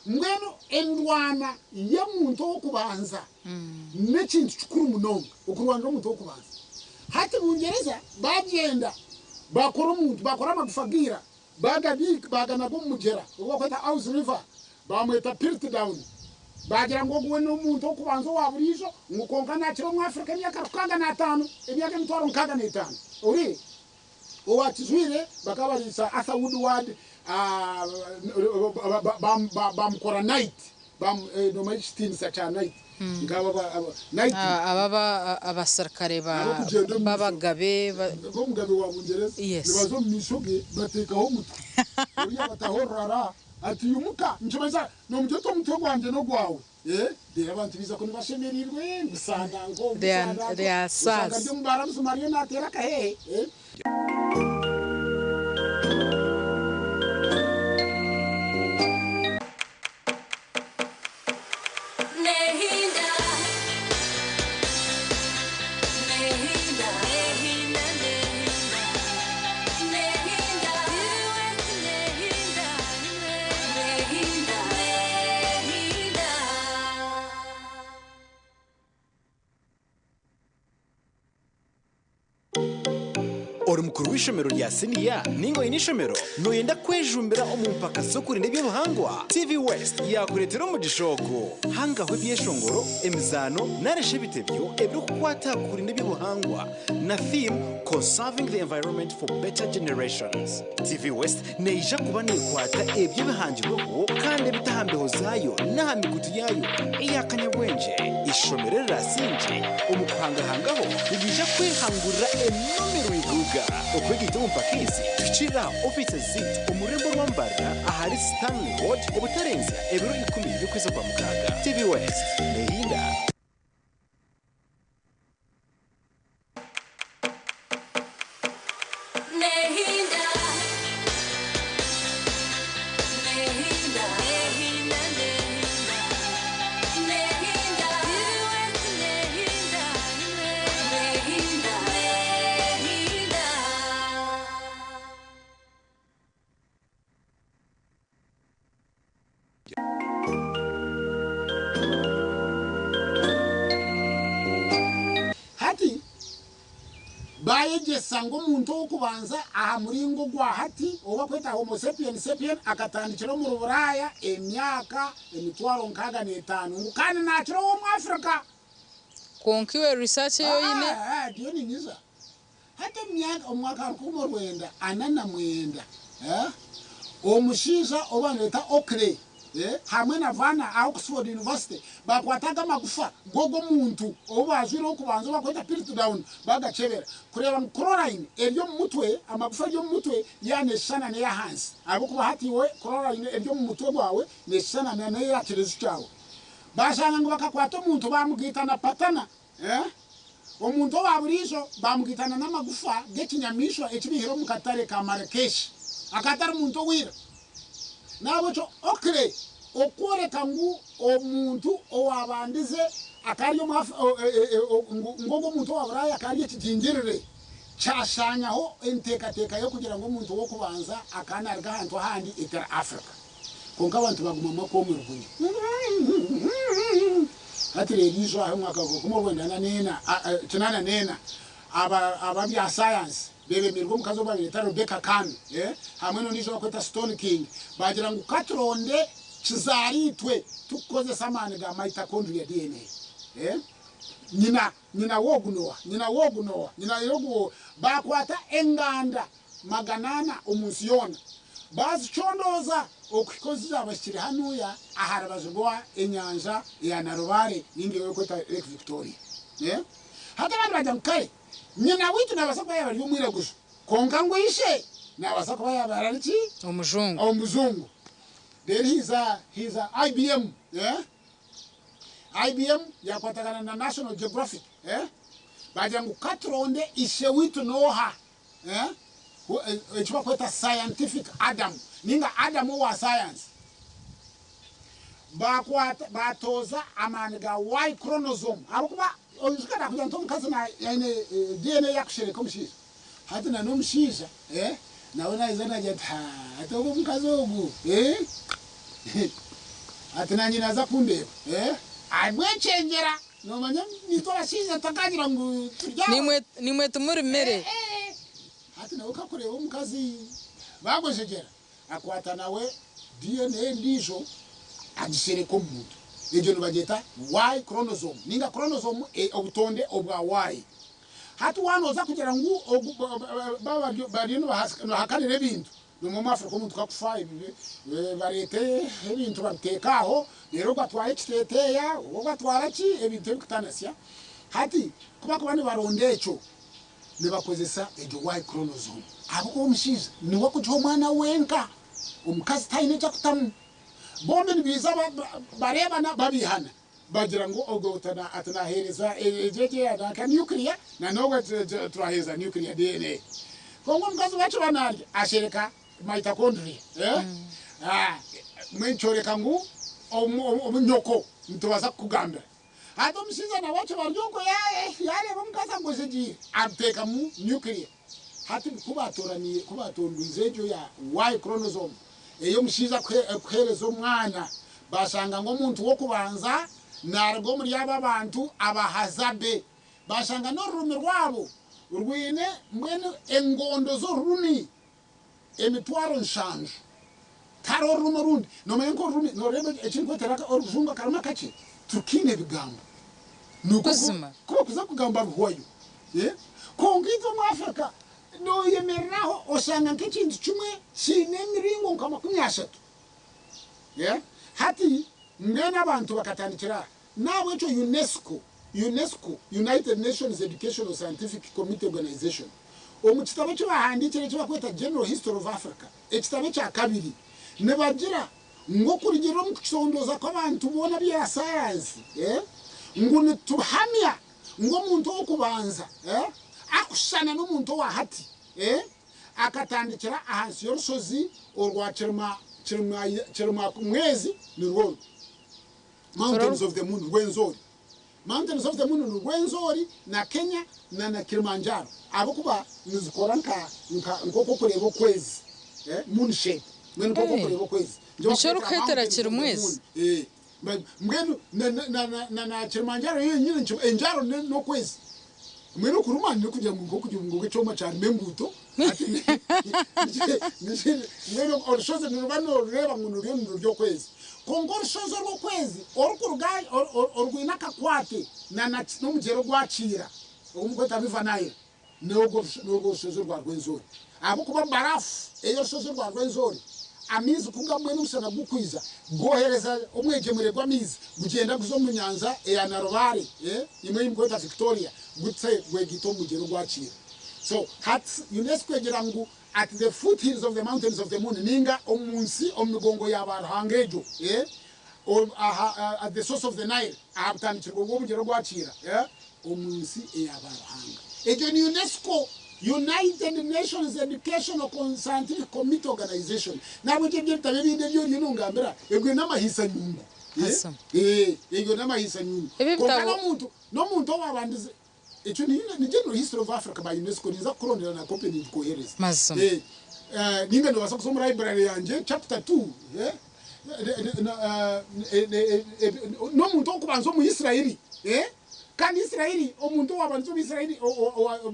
Mbwenu endwana y'omuntu ow'okubanza n'ekintu kikuru munonga, okurwanira omuntu ow'okubanza. Hati Bungyereza baagyenda baakora omuntu, baakora amagufa ga ira, baagabiika, baaganaga omu mugyera ogu barikweta Ouse River, baamweta Piltdown. Baagira ngu ogu we n'omuntu ow'okubanza owa buriijo, ngu kwonka naakira omu Afrika emyaka 65, emyaka 650. Ohuriire? Owaakijwire bakaba bari Sir Arthur Woodward, baamukora Knight, noomanya ekitiinisa kya Knight, nk'aba Knight. Aba abasirikare Abarikugyenda omu maisho b'abagabe. g'omugabe wa Bungyereza, nibaza omu maisho ge bateekaho omutwe, oriya abataho orurara ati, Imuka, nikimanyisa noomugira oti omutwe gwangye n'ogwawe. Reero abantu baija kunu bashemereirwe, ngu saana nko, ngu They are, saana nko, they are oshanga sirs. ndi omu baara buzima ariyo naateera akaheehe. Nehinda, nehinda, nehinda, nehinda, nehinda, nehinda, nehinda. Ori mukuru w'eishomero rya siniya nainga oine eishomero nooyenda kwejumbira omu mpaka z'okurinda eby'obuhangwa? TV West yaakureetera omugisha ogu. Hangaho ebyeshongoro, emizaano narishi ebitebyo ebirikukwata aha kurinda eby'obuhangwa na theme Conserving the Environment for Better Generations. TV West neija kuba neekwata ebyo ebihangirweho kandi ebita aha mbeho zaayo n'aha mikutu yaayo eya kanyabwengye. Eishomero erirasingye omu kuhangahangaho niriija kwehangurira enomero eguga. Okwegaita omu mpaka ezi kuhikiirira aha ofiisi zaitu omu rurembo rwa Mbarara ahari Stanley Road obutarenzya ebiro 10 by'okwezi kwa mukaaga. TV West neehinda. Nehinda, Baayegyesa ngu omuntu ow'okubanza aha muringo ogwa hati ou barikweta Homo sapien sapien akatandikira omuri Buraaya emyaka 650 ngu kandi naakira ow'omu Afrika. Kwonka iwe research ei oine. Aa, ndiyo niinyiza. Hati omu myaka, omu mwaka 1949, omushaija ou banibeeta Oakley hamwe na Vanna aha Oxford University baakwata aga amagufa g'ogwo muntu ou baajwire ow'okubanza ou barikweta Piltdown baagakyebera kureeba ngu chlorine eri omu mutwe, amagufa eri omu mutwe yaaba neeshushana n'ey'ahansi ahabw'okuba hati iwe chlorine eri omu mutwe gwawe neeshushana n'eya kireju kyawe. Baashanga ngu bakakwata omuntu baamugaita na patana. Omuntu owa buriijo baamugaitana n'amagufa g'ekinyamaishwa eki baihire omu katare ka Marrakesh, akaba atari muntu owa ira. N'ahabw'ekyo Oakley okworeka ngu omuntu owaabandize akaba ari omu ngu ogwo omuntu owa Buraaya akaba ari ekigingirire, kyashaanyaho enteekateeka y'okugira ngu omuntu w'okubanza akaba naaruga ahantu ahandi etari Africa. Kwonka abantu bagumamu akwomuruguni. Hati reero ijo aha omwaka gwa rukumi orwenda na neena, kinaana neena, aba ab'abya sayansi bebemirwe omukazi ou babeeta Rebecca Khan hamwe n'ondiijo ou bakweta Stone King baagira ngu ka turonde kizaara itwe tukukozesa amaani ga mitochondria DNA. Nyina, nyina w'ogu n'oha? Nyina w'ogu n'oha? Nyina y'ogu oha? Baakwata enganda 400 omu nsi yoona, baazicondooza okuhika obu zaabahikire hanuya aha rubaju rwa enyanja ya Nalubaale ninga ei barikweta Lake Victoria. Hati abandi baagira ngu kare nyina waitu naabaasa kuba yaaba ari omwiraguju kwonka ngu ishe naabaasa kuba yaaba ari ki? Omujungu. Omujungu. Reero haija haija IBM. IBM yaakwatagana na National Geographic baagira ngu ka turonde ishe waitu n'oha? Eki barikweta scientific Adam ninga Adam owa sayansi. Baakwata baatooza amaani ga Y chromosome ahabw'okuba oijuka naakugira nti omukazi aine DNA yakushereka omushaija. Hati na n'omushaija nawe naija naagira ati haa hati ogu omukazi ogu ati nanye naaza kundeeba ahabw'ekyengyera. Noomanya naitwe abashaija tutakagira ngu turi aho. Naimwe naimwe timuri mere. Hati nawe kakureeba omukazi bagwejegyera akwata nawe DNA endiijo agishereka omu muntu. Egyo nibagyeta Y chromosome ninga chromosome obutonde obwa Y. Hati waaba nooza kugira ngu ogu baba bariyo nibahakanira ebintu Nimwo omu Africa omuntu kakufa bareeta ebintu babiteeka aho reero ogwo atwara ekiteteeya ogwo atwara ki ebintu ebikutanasya. Hati kubakuba nibaronda ekyo nibakozesa egyo Y chromosome ahabw'okuba omushaija niwe akugiha omwana wenka omukazi taine eki akutamu. Bombi nibaija bareebana babiihana. Bagira ngu ogwo ati naheereza egyo egyo eya nanka nuclear na n'ogwo ati twaheereza nuclear DNA. Kwonka omukazi we akiba narya ashereka mitochondria. Mbwenu kyoreka ngu nyoko nitubaasa kukugambira. Hati omushaija nawe akiba ari okwo yareeba omukazi agwejegyeire ateekamu nuclear. Hati ku baatoraniire, ku baatondwize egyo ya Y chromosome ei omushaija arikuheereza omwana, baashanga ngu omuntu w'okubanza naaruga omuri abo abantu Abahazabe. Baashanga n'orurimi rwabo rwine mbwenu engondo z'orurimi 70,000. Tihariho orurimi orundi. Noomanya nk'orurimi, nooreeba eki ndikwetera orujungu akarimi akakye, tirukiine bigambo. Nikwo Buzima. ku barikuza kugamba bihwayo. Kwonka itwe omu Africa, nooyemerera aho oshanga nk'ekintu kimwe kiine emiringo nka 30. Hati mbwenu abantu bakatandikira aha. N'ahabw'ekyo UNESCO, UNESCO, United Nations Educational Scientific Committee Organization, omu kitabo eki baahandiikire eki barikweta General History of Africa, ekitabo ekya kabiri, nibagira ngu okurugiirira omu kucondooza kw'abantu boona bya sayansi, ngu nituhamya ngu omuntu ow'okubanza arikushushana n'omuntu owa hati akatandikira ahansi y'orushozi orwa Kirimwezi nirwo oru, Mountains of the Moon, Rwenzori. Mountains of the Moon ni Rwenzori na Kenya na na Kilimanjaro ahabw'okuba nizikora nka nka nk'oku orikureeba okwezi eh, moon shape mbwenu nk'oku orikureeba okwezi Nikyo nikyo bakwetera orikuhetera Mountains of the Kirimwezi? Moon eh mbwenu na na na na na Kilimanjaro yo yenyine enjaro n'okwezi. Mbwenu okuruma n'okugira ngu nk'okugira ngu ekyoma kyaruma enguuto hati mbwenu orushozi niruba noorureeba ngu niryo nirurya okwezi. Kwonka orushozi orw'okwezi orukuruga orwine akakwate n'omugyera ogwa Kiira ogu murikweta River Nile n'orwo rushozi orwa Rwenzori. Ahabw'okuba barafu ey'orushozi orwa Rwenzori amaizi ku gamwe n'omushana gukwija gwohereza omwegyemure gw'amaizi gugyenda guza omu nyanja eya Nalubaale imwe ei murikweta Victoria gutse gwegaita omu mugyera ogwa Kiira. So hati UNESCO egira ngu at the foothills of the mountains of the moon ninga omu nsi omu migongo ya baaruhanga egyo at the source of the Nile aha butandikirwe bw'omugyera ogwa Kiira omu nsi eya baaruhanga. Egyo ni UNESCO, United Nations Educational Scientific Committee Organization. Nahabwekyo ebyo ebitabo ebindi ebi oriyo nongambira, ebyo n'amahiisa nyungu. Awesome. Ebyo n'amahiisa nyungu. Ebi Kwonka ebitabo n'omuntu n'omuntu owaabandize ekyo ni ni General History of Africa by UNESCO ninza kukurondera na kopi ningikwohereza. Mazima. Ninga noobaasa kuza omu library yangye chapter 2 n'omuntu ow'okubanza omu Israeli kandi Israeli omuntu owaabandize omu Israeli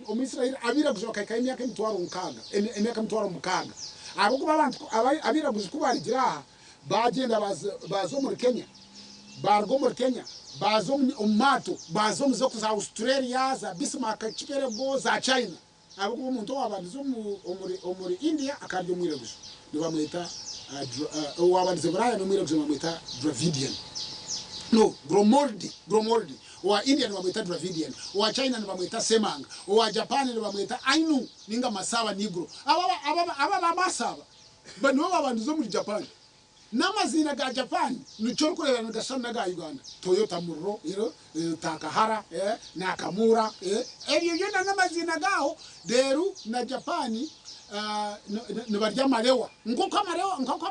omu Israeli abairaguzi bakahikayo emyaka 6000 emyaka 6000 ahabw'okuba abantu abairaguzi ku baarugire aha baagyenda baaza omuri Kenya baaruga omuri Kenya baaza omu maato baaza omu za Australia za Bismarck Archipelago za China. Ahabw'okuba omuntu owaabandize omuri India akaba ari omwiraguju, nibamweta, owaabandize Buraaya n'omwiraguju nibamweta Dravidian. No, Gromoldi, Gromoldi. Owa India nibamweta Dravidian, owa China nibamweta Semang, owa Japan nibamweta Ainu ninga Masaba Negro. Aba, aba, aba ba Masaba nibo baabandize omuri Japan. N'amaziina ga Japan nikyo orikureebera nigashushana n'aga Uganda, Toyota Murro, Takahara, Nakamura, ebyo byona n'amaziina gaaho. Reero na Japan nibarya amarewa nk'oku amarewa nk'oku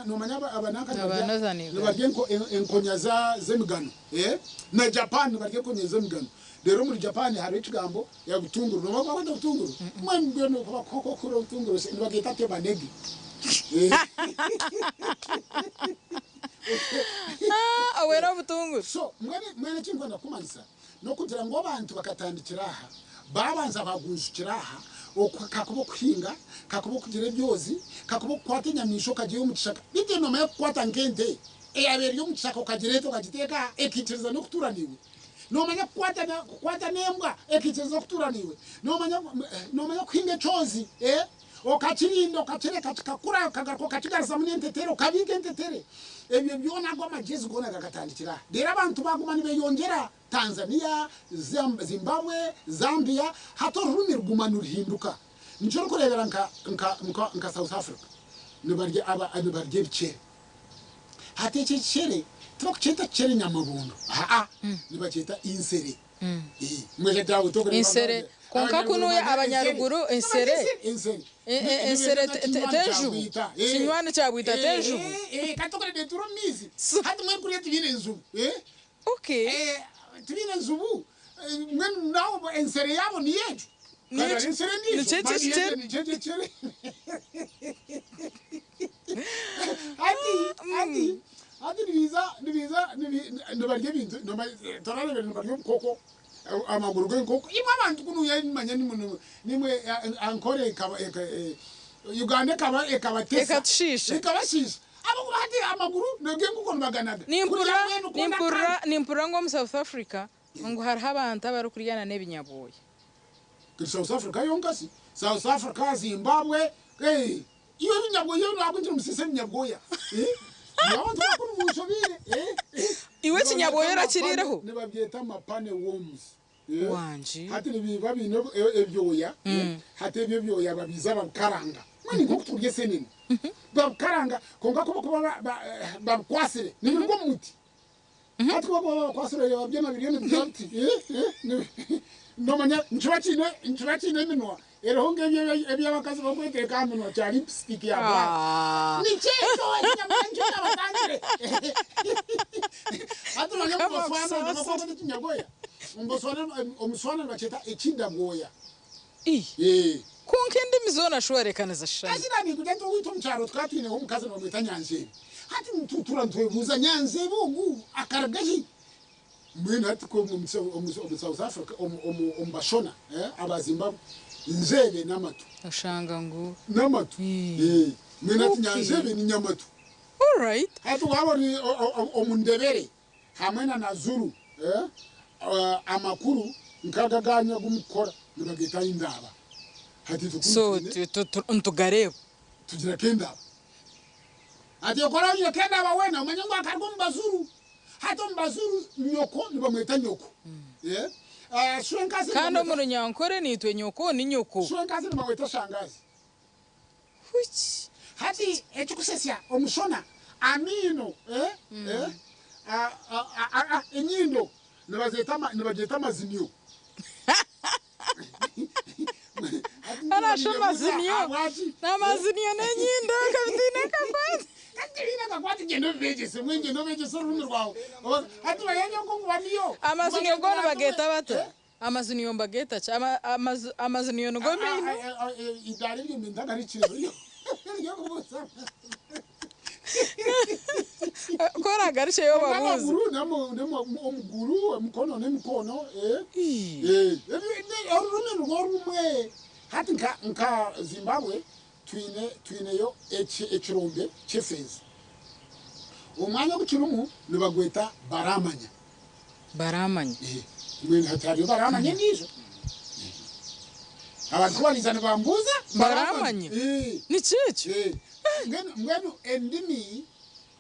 noomanya abananka nibarya enkonya z'emigano, na Japan nibarya enkonya z'emigano. Reero omuri Japan hariho ekigambo butunguru, noomanya oku barikweta butunguru? Mbwenu mbwenu okuhurira obutunguru nibageeta tebanegi. Obwera obutunguru. So mbwenu mbwenu eki ndikwenda kukumanyisa n'okugira ngu abantu bakatandikira aha, baabanza baagunjukira aha, oku kakuba okuhinga, kakuba okugira ebyozi, kakuba okukwata enyamaishwa okagiiha omu kishaka. Beitu noomanya kukwata nk'ente eyaaba eri omu kishaka okagireeta okagiteeka aha ekaikiriza n'okutuura naiwe? Noomanya kukwata kukwata n'embwa ekaikiriza kutuura naiwe? Noomanya noomanya kuhinga ekyozi okakirinda okakireka kikakura okagaruka okakigaruzamu n'entetere okabiika entetere? Ebyo byona ago amagyezi goona gakatandikira aha. Reero abantu baaguma nibeyongyera Tanzania, Zimbabwe, Zambia, hati orurimi ruguma niruhinduka. Nikyo orikureebera nka nka nka nka South Africa nibarya aba nibarya ebikyere. Hati eki ekicere tibakukyeta kicere nyamabondo aa nibakyeta insere. Insere kwonka kunuya abanyaruguru insere ensere tenjubu kinywani kya bwita tenjubu. Okay. Nikyo ekyo ekicere. Hati hati hati nibiiza nibiiza nibarya ebintu torareebire nibarya obukoko amaguru g'enkoko imwe abantu kunuya nimanya nimwe Ankole ekaba Uganda ekaba ekabatesa Ekatushiisha. Ekabashiisha ahabw'okuba hati amaguru g'enkoko nibaganaga Nimpurira nimpurira nimpurira ngu omu South Africa ngu hariho abantu abarikurya na n'ebinyabwoya. South Africa yonka si South Africa, Zimbabwe, Iwe ebinyabwoya nabwo nimusisa ebinyabwoya abantu bakuru munshobeire. Iwe ekinyabwoya orakiriireho? Nibabyeta amapane worms. Wangi. Hati nibiba biine ebyoya, hati ebyo ebyoya babiiza babikaranga. Mbwenu nk'oku turya esenene. Babikaranga kwonka ku barikuba babikwasire nibiruga omu muti. Hati ku barikuba babikwasire oreeba byona biriyo nibigira biti nomanya nikiba kiine nikiba kiine eminwa eriho nk'ebyo ebi abakazi barikweteeka aha minwa kya lipstick ya black. Nikyo ekyo ekinyamwanya nikyo kyabatangire. Hati omanya omu Mukama Botswana akusaasire. nibakwata ekinyabwoya? Omu Botswana omu Swana nibakyeta ekindabwoya. Ii. Kwonka endimi zoona shuwa reka nizishushana. Kazira ninkugira nti owaitu omu kyaro tukaba twineho omukazi nibamweta Nyanzeebe. Hati nitutura nitwebuuza Nyanzeebe ogu akaruga hi? Mbwenu hati ku omu South Africa, omu Bashona, aba Zimbabwe, nzeebe n'amatu. Oshanga ngu. N'amatu. Mbwenu hati nyanzeebe ni nyamatu. Alright. Hati waaba ori omu Ndebele hamwe na na Zulu, amakuru nk'ago aganyu agu mukukora nibageeta indaba. Hati itwe kunu So twine. nitugareeba. Tugira k'endaba. Hati okora oine k'endaba weena omanye ngu akaruga omu Bazulu. Hati omu Bazulu nyoko nibamweta nyoko. Shwenkazi Kandi omu nibamweta. Runyankore naitwe nyoko ni nyoko. Shwenkazi nibamweta shangazi. Huki. Hati ekikusesya omushona amaino enyindo nibagyeta amazinyo. Arasha amazinyo. Amazinyo n'enyindo nka bitiine akakwate. Tibiine akakwate gyenda obibegyese mbwenu gyenda obegyese orurimi rwawe. Hati bareeba ngu bariyo. Amazinyo go nibageeta bata? Amazinyo nibageeta ki? Amazinyo nigo maino? Eidaara eryo nintagarikireyo ery'okubuuza. Ku oragarukyeyo obabuuze. Amaguru omuguru, emikono n'emikono. Orurimi nirwo rumwe. Hati nka Zimbabwe twine twineyo ekirombe ky'efeeza. Omwanya ogu kirimu nibagweta Baramanya. Baramanya. Mbwenu hati hariyo Baramanya endiijo. Abantu ku bariija nibambuuza Baramanya. Niki ekyo? Mbwenu endimi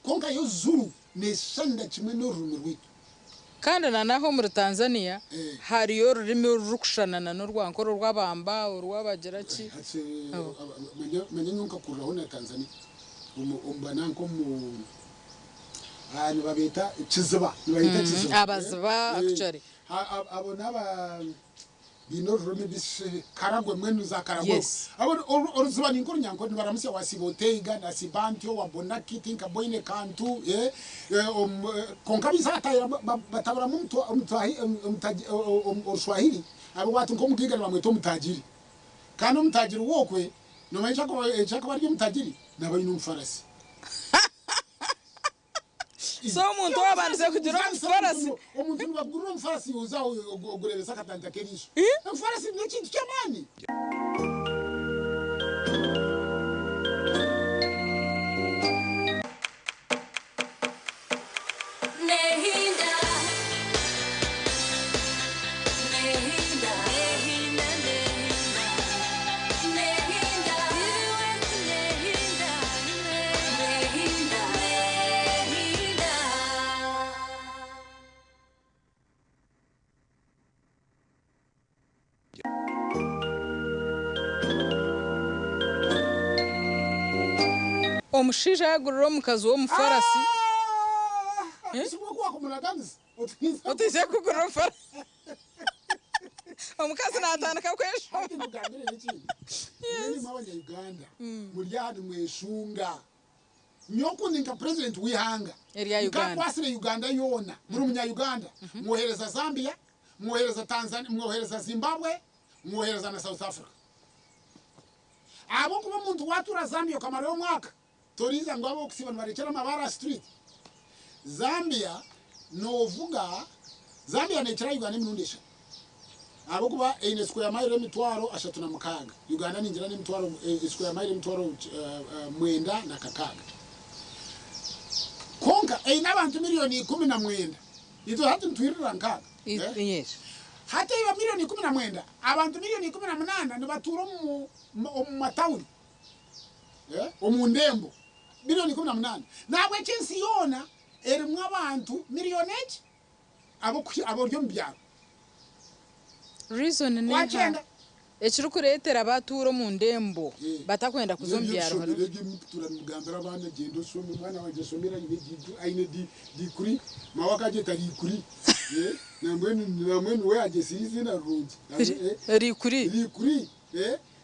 kwonka yo Zulu neeshushanira kimwe n'orurimi rwaitu. Kandi na n'aha omuri Tanzania hariyo orurimi orurikushushana n'orwankore orw'Abamba, orw'abagira ki. Hati manya nyowe nkakuriraho na Tanzania omu bananka omu nibabeeta Kiziba, nibayeta Kiziba. Abaziba actually. Abo n'aba baine orurimi Karagwe mbwenu za Karagwe. Yes. Abo oruziba ni nk'orunyankore nibaramutsya wasiiba oteiga nasiiba ntyo wabona ki tinkaboine kantu kwonka baija bataburamu Orushwahiri ahabw'okuba nk'omugaiga nibamweta omutaagiri kandi omutaagiri we okwe noomanya eki arikuba ari omutaagiri naaba aine omufarasi. So omuntu owabandize kugira omufarasi. Omuntu nibakugurira omufarasi oza ogureebesa akatanta k'eriisho. Omufarasi n'ekintu ky'amaani. Nehinda, nehinda, nehinda, nehinda, nehinda, nehinda, nehinda. Omushaija yagurira omukazi we omufarasi. Otize kugurira omufarasi. Omukazi natandika kweshuma. Hati nkugambire n'ekindi. Mwena imwe abanya-Uganda muri aha nimweshunga. Nyowe oku ndi nka president w'eihanga, Erya Uganda. nkakwasire Uganda yoona, buri munya-Uganda, mwohereza Zambia, mwohereza Tanzania, mwohereza Zimbabwe, mwohereza na South Africa. Ahabw'okuba omuntu waatuura Zambia okamarayo omwaka, toriiza ngu ab'okusiiba nibarekyera amabaare aha street. Zambia noovuga, Zambia neekira Uganda emirundi eshatu. Ahabw'okuba eine square mile 36,000, Uganda ningira n'emitwaro square mile 96,000. Kwonka eine abantu 19 million. Itwe hati nitwirira nkaaga. Yes. Hati eba 19 million, abantu 18 million nibatuura omu matawuni, omu ndembo. 18 million. Nahabwekyo ensi yoona erimu abantu miliyoni eki abari omu byaro. Reason neha Wakyenda? Ekirikureetera abatuura omu ndembo batakwenda kuza omu byaro? Eby'okushomera ebyo mukutuura nimugambira abaana gyenda oshome omwana wangye ashomere aine diikuri maawe akagyeta riikuri nambwenu we agyesiire eiziina rirungi. Riikuri. Riikuri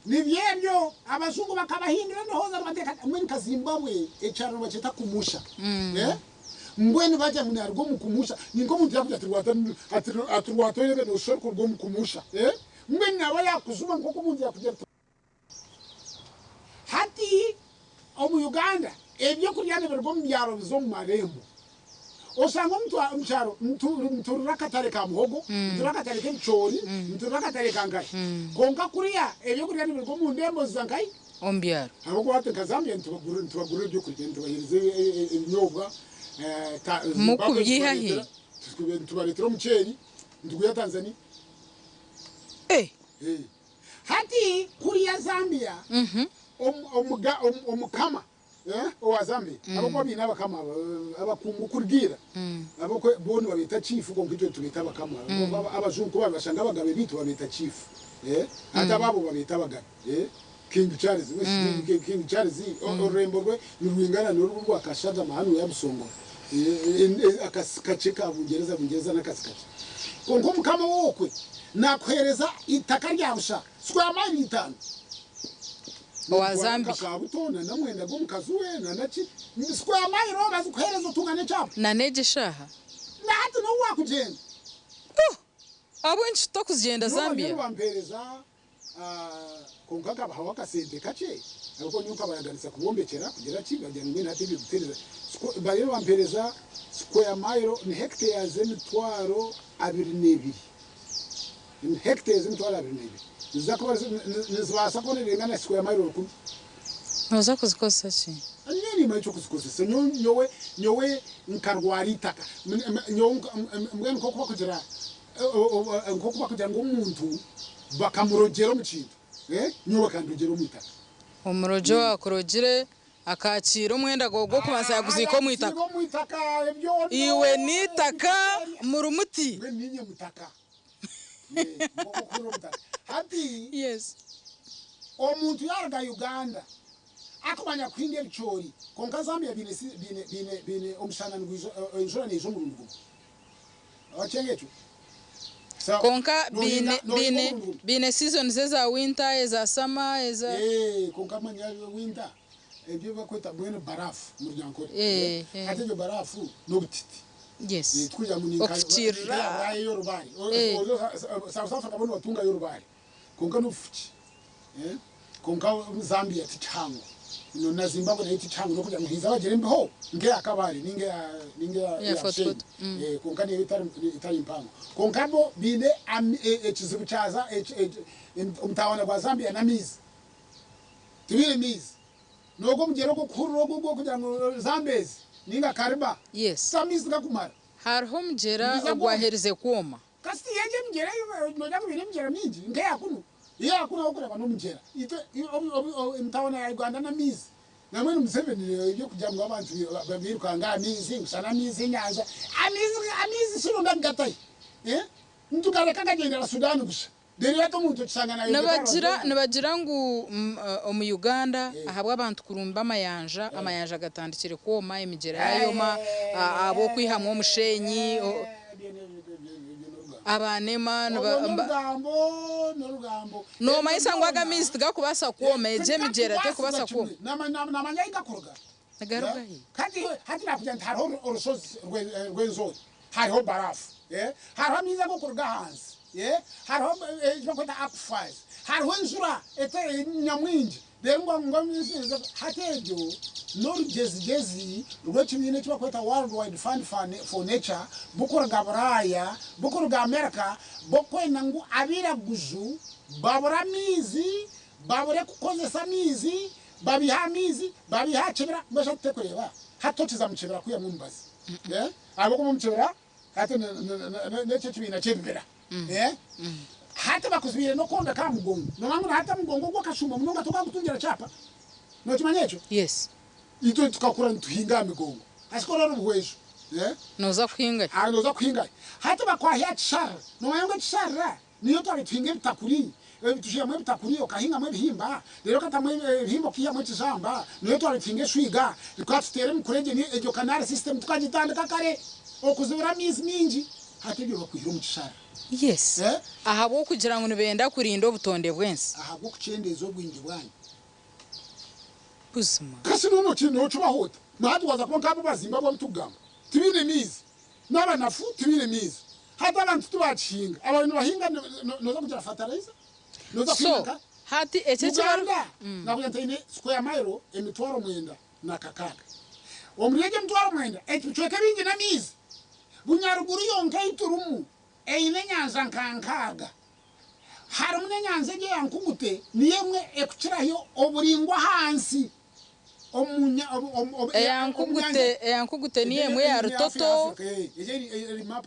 nibyo ebyo abajungu bakabahindura endowooza nibateeka mbwenu nka Zimbabwe ekyaro nibakyeta kumusha mbwenu bagya ngu naruga omu kumusha ni nk'omuntu yakugira ati ati rwata orebe nooshusha orikuruga omu kumusha mbwenu naaba yaakujuma nk'oku omuntu yakugira ati hati omu Uganda ebyokurya nibiruga omu byaro biza omu marembo. Osanga omu kyaro niturira akatare ka muhogo, niturira akatare k'ebicoori, niturira akatare ka nkahi. Kwonka kuriya ebyokurya nibiruga omu ndembo ziza nkahi? Omu byaro. Ahabw'okuba hati nka Zambia nitubagurira ebyokurya, nitubaheereza ebinyobwa, Zimbabwe Mukubyiha hi? nitubareetera omuceeri, nitugwiha Tanzania. Hati kuriya Zambia omukama owa Zambia ahabw'okuba baine abakama abakungu kuruga ira, bo nibabeeta chief kwonka itwe nitubeeta abakama. Abajungu ku babashanga abagabe baitu babeeta chief, hati abaabo babeeta abagabe. King Charles, King Charles orurembo rwe nirwingana n'orwo orwa Kashagama hanuya Busongora, akasi kakye ka Bungyereza, Bungyereza n'akasi kakye. Kwonka omukama ow'okwe naakuheereza eitaka rya busha square mile itaano. Owa Nootwara Zambia. nka Kabuto na namwenda gw'omukazi we na naki, square mile bazikuheereza otunga n'ekyapa. Na n'egi eshaaha. Na hati n'obu waakugyenda. Oh! Ahabw'enki tutakugyenda Nyowe bariyo Zambia? nibampeereza Kwonka nkabahaho akasente kakye ahabw'okuba nyowe nkabaraganisa kubombekyera kugira ki bagira ngu mbwenu hati ebyo bitereza bariyo nibampereza square mile ni hectares emitwaro 22 ni hectares 22,000 niziza kuba nizibaasa kuba nirengana square mile 1000. Nooza kuzikozesa ki? Nyowe nimanya eky'okuzikozesa nyowe nyowe nkarwara eitaka nyowe mbwenu nk'oku bakugira Nk'oku barikugira ngu omuntu bakamurogyera omu kintu, nyowe bakandogyera omu itaka. Omurogi owaakurogire akaakiira omwenda gwawe gw'okubanza yaaguziika omu itaka. Iwe n'eitaka muri muti. Mbwenu niinye mutaka. Nk'oku ori omutaka. Hati omuntu yaaruga Uganda akumanya kuhinga ebicoori, kwonka Zambia baine omushana nigwija, enjura neija omurundi gumwe. Kwonka baine baine baine seasons eza winter, eza summer, eza. Kwonka manya winter ebyo ebibakweta mbwenu barafu omu runyankore hati egyo barafu n'obutiti Yes. tikugira ngu ninka Okufukiirira. ya Buraaya ey'orubaare. South Africa bo nibatungayo orubaare kwonka n'obufuki. Kwonka Zambia ti kihango na Zimbabwe nayo ti kihango n'okugira ngu haija bagira embeho nk'eya Kabale ninga eya Fort Bushenyi Portal. Kwonka neyo etari mpango. Kwonka bo baine ekizibu kya omutawaana gwa Zambia n'amaizi. Tibaine maizi. N'ogwo omugyera ogw'okuhurura ogwo ogw'okugira ngu Zambezi ninga Kariba Yes. amaizi tigakumara. Hariho omugyera Nigaza kwoma. ogwaherize kwoma. Kasita egyo emigyera nogira ngu baine emigyera mingi nk'eya kunu, eya kunu ahu orikureeba n'omugyera. Itwe emitawaana ya Uganda n'amaizi. Nambwenu Museveni eby'okugira ngu abantu bairukanga aha maizi ngu shana amaizi enyanja, amaizi amaizi shi ruhanga akagatahi? Nitugareka gagyendera Sudan busha. Reero hati omuntu okishanga nayombeka aha rubaju Nibagira rw'enyanja. nibagira ngu omu Uganda ahabw'abantu kurumba amayanja, amayanja gatandikire kwoma, emigyera yayoma, ahabw'okwihamu omushenyi. Aba nema Nomanyisa ngu aga amaizi tigakubaasa kwoma, egi emigyera terikubaasa kwoma. Nigaruga hi? Hati nakugira nti hariho orushozi rw'enzoozi, hariho barafu, hariho amaizi agarikuruga ahansi, hariho eki barikweta aquifers, hariho enjura nyamwingi. Reero ngu amaizi hati ebyo n'orugyezigyezi rw'ekibiina eki barikweta World Wide Fund for Nature bukuruga Buraaya, bukuruga America, burikwenda ngu abairaguju babure amaizi, babure kukozesa amaizi, babiihe amaizi, babiihe aha kibira. Mbwenu shi hati torikureeba hati tokiza mu kibira kwihamu omubazi ahabw'okuba omu kibira hati n'ekyo ekibiina ky'ebibira. Hati bakuzibiire n'okwombeka aha mugongo. Noomanya ngu na hati omugongo ogwo okashuuma munonga tokagutungira kyapa? Nookimanya ekyo? Yes. Itwe tukakura nituhinga aha migongo. Hasika orora obuhweju. Nooza kuhinga hi? Nooza kuhinga hi? Hati bakwahya aha kisharara. Noomanya ngu ekisharara niyo twaabaire tuhinga ebitakuri, tushihamu ebitakuri okahingamu ebihimba, reero okatamu ebihimba okaihamu ekijamba, niyo twaabaire tuhinga eshwiga, tukaba tuteera emikuregye, egyo canal system tukagitandika kare, okuzibira amaizi maingi. Hati ebyo bakwihire omu kisharara. Yes. Ahabw'okugira ngu nibenda kurinda obutonde bw'ensi. Ahabw'okukyendeeza obwingi bwanyu. Buzima. Kasi nokibaho ota? Hati waaza kuba nk'abo Bazimbabwe abu turikugamba, tibaine maizi. N'abanafu tibaine maizi. Hati abantu tibakihinga. Ababaire nibahinga nooza kugira fertilizer? Nooza kuhinga So, nka? hati eki eki bari. Uganda nakugira nti eine square mile 96,000. Omuri egyo 90,000, ebicweka ebingi n'amaizi. Bunyaruguru yonka ei turimu eine enyanja nka nkaaga. Harimu n'enyanja egyo eya Nkugute niyo emwe ekukirayo oburaingwa ahansi omu Eya Nkugute eya Nkugute niyo emwe eya Rutoto.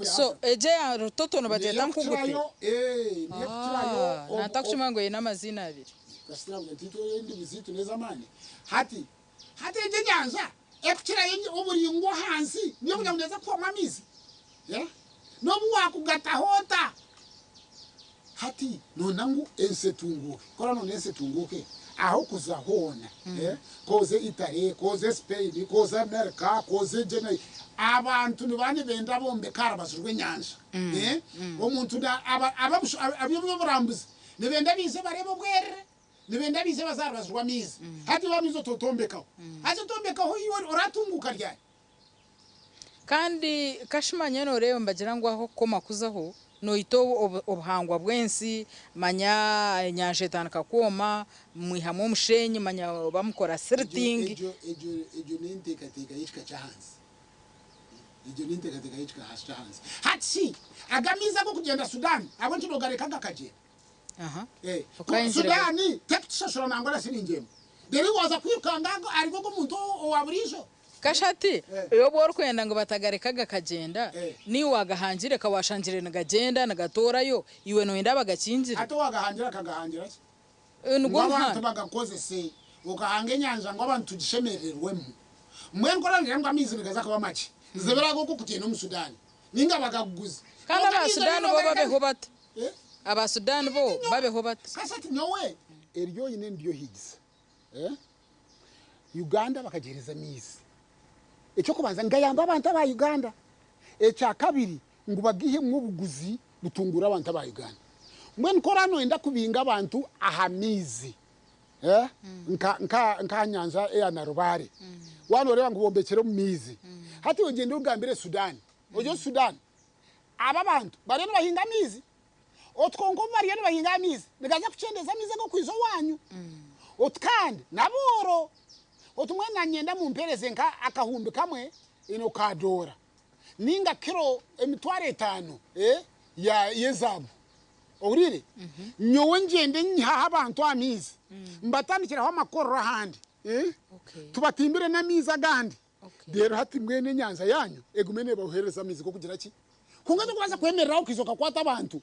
So egyo eya Rutoto nibagyeta Nkugute? Ah, natakushoma ngu eine amaziina abiri. Hati hati egyo enyanja ekukirayo oburaingwa ahansi niyo kugira ngu neeza kuhwamu amaizi? N'obu waakugataho ota? Hati noona ngu ensi etunguuke, ku oraba noona ensi etunguuke, ah'okuza hoona, k'oze Italy, k'oze Spain, k'oze America, k'oze gye, abantu nibaba nibenda bombeke aha rubaju rw'enyanja. Omuntu ab'eby'oburambuzi nibenda baije bareebe obwerere, nibenda baije baze aha rubaju rw'amaizi. Hati iwe amaizi ototombekaho. Haza otombekaho iwe oratunguuka ryari? Kandi kashuma nyowe noreeba nibagira ngu ahu okukoma kuzaho noita obuhangwa bw'ensi manya enyanja etandika kwoma mwihamu omushenyi manya oba mukora silting. Egyo egyo egyo n'enteekateeka y'ekika ky'ahansi. Egyo n'enteekateeka y'ekika ky'ahansi. Hati shi aga amaizi ag'okugyenda Sudan ahabw'enki noogareka gakagyenda? Aha. Eh, Okayingira Sudan tekutushashura nangwa na siringi emwe. Reero iwe waaza kwirukanga ago ahari ogwo muntu owa buriijo. Kashati, obu orikwenda ngu batagareka gakagyenda, naiwe waagahangire ka waashangire nigagyenda nigatoorayo, iwe nooyenda bagakingire? Hati owaagahangira akagahangira ki? Nigwo Ngu abantu muhanda. bagakozese. Okahanga enyanja ngu abantu tugishemerererwemu. Mbwenu ku oraagira ngu amaizi nigaza kuba makye, zibira ago og'okugyenda omu Sudan, nainga bagakuguze. Kandi Kwonka aba amaizi Sudan ago bo noogareka babeho bata? Aba Sudan bo babeho bata? Kashati nyowe eryo oine niryo higisa. Uganda bakagihereza amaizi. Eky'okubanza nigayamba abantu aba Uganda. Ekyakabiri ngu bagihemu obuguzi butunguure abantu aba Uganda. Mbwenu ku oraba noyenda kubinga abantu aha maizi nka nka aha nyanja eya Nalubaale, waaba noreeba ngu bombekire omu maizi, hati iwe gyenda ogambire Sudan, ogire oti Sudan aba abantu bariyo nibahinga amaizi, Oti kwonka obu bariyo nibahinga amaizi, nigaza kukyendeza amaizi ag'okwija owaanyu. Oti kandi n'abooro. Oti mbwenu nanyenda mumpeereze nka akahumbi kamwe ino ka doora ninga kiro 5000 y'ezaabu. Ohuriire? Nyowe ngyende nyihaho abantu amaizi, mbatandikiraho amakorero ahandi, tubatimbire n'amaizi agandi. Reero hati mbwenu enyanja yaanyu egume neebaheereza amaizi g'okugira ki? Kwonka torikubaasa kwemerera aho okaija okakwata abantu,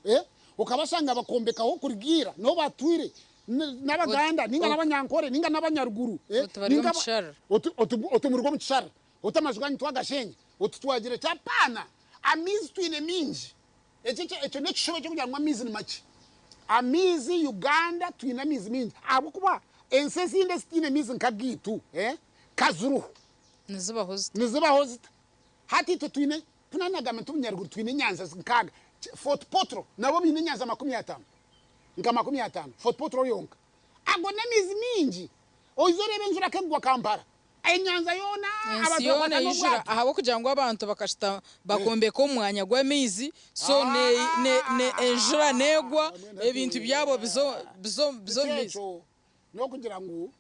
okabashanga bakombekaho kuruga ira n'obu batwire n'Abaganda nainga n'Abanyankore nainga n'Abanyaruguru, Oti bari omu kisharara. Oti muruga omu kisharara, oti amaju gaanyu twagashenya, oti twagira ki? Apaana! Amaizi twine maingi. Ekyo n'ekishuba eky'okugira ngu amaizi ni makye. Amaizi Uganda twine amaizi maingi ahabw'okuba ensi ezindi ezitaine maizi nk'agaitu ka ziriho. Nizibaho zita? Nizibaho zita? Hati itwe twine, ku naanagamba nti obunyaruguru twine enyanja nkaaga, Fort Portal nabo baine enyanja 50, nka 50, Fort Portal yonka. Ago n'amaizi maingi. Oize oreebe enjura ku ekugwa Kampala, Enyanja yoona Ensi abantu yoona bakwata eijura n'obwato. ahabw'okugira ngu abantu bakashutama bakombeka omu mwanya gw'amaizi so ne ne ne enjura neegwa ebintu byabo biza biza biza omu maizi. Ekyo n'okugira ngu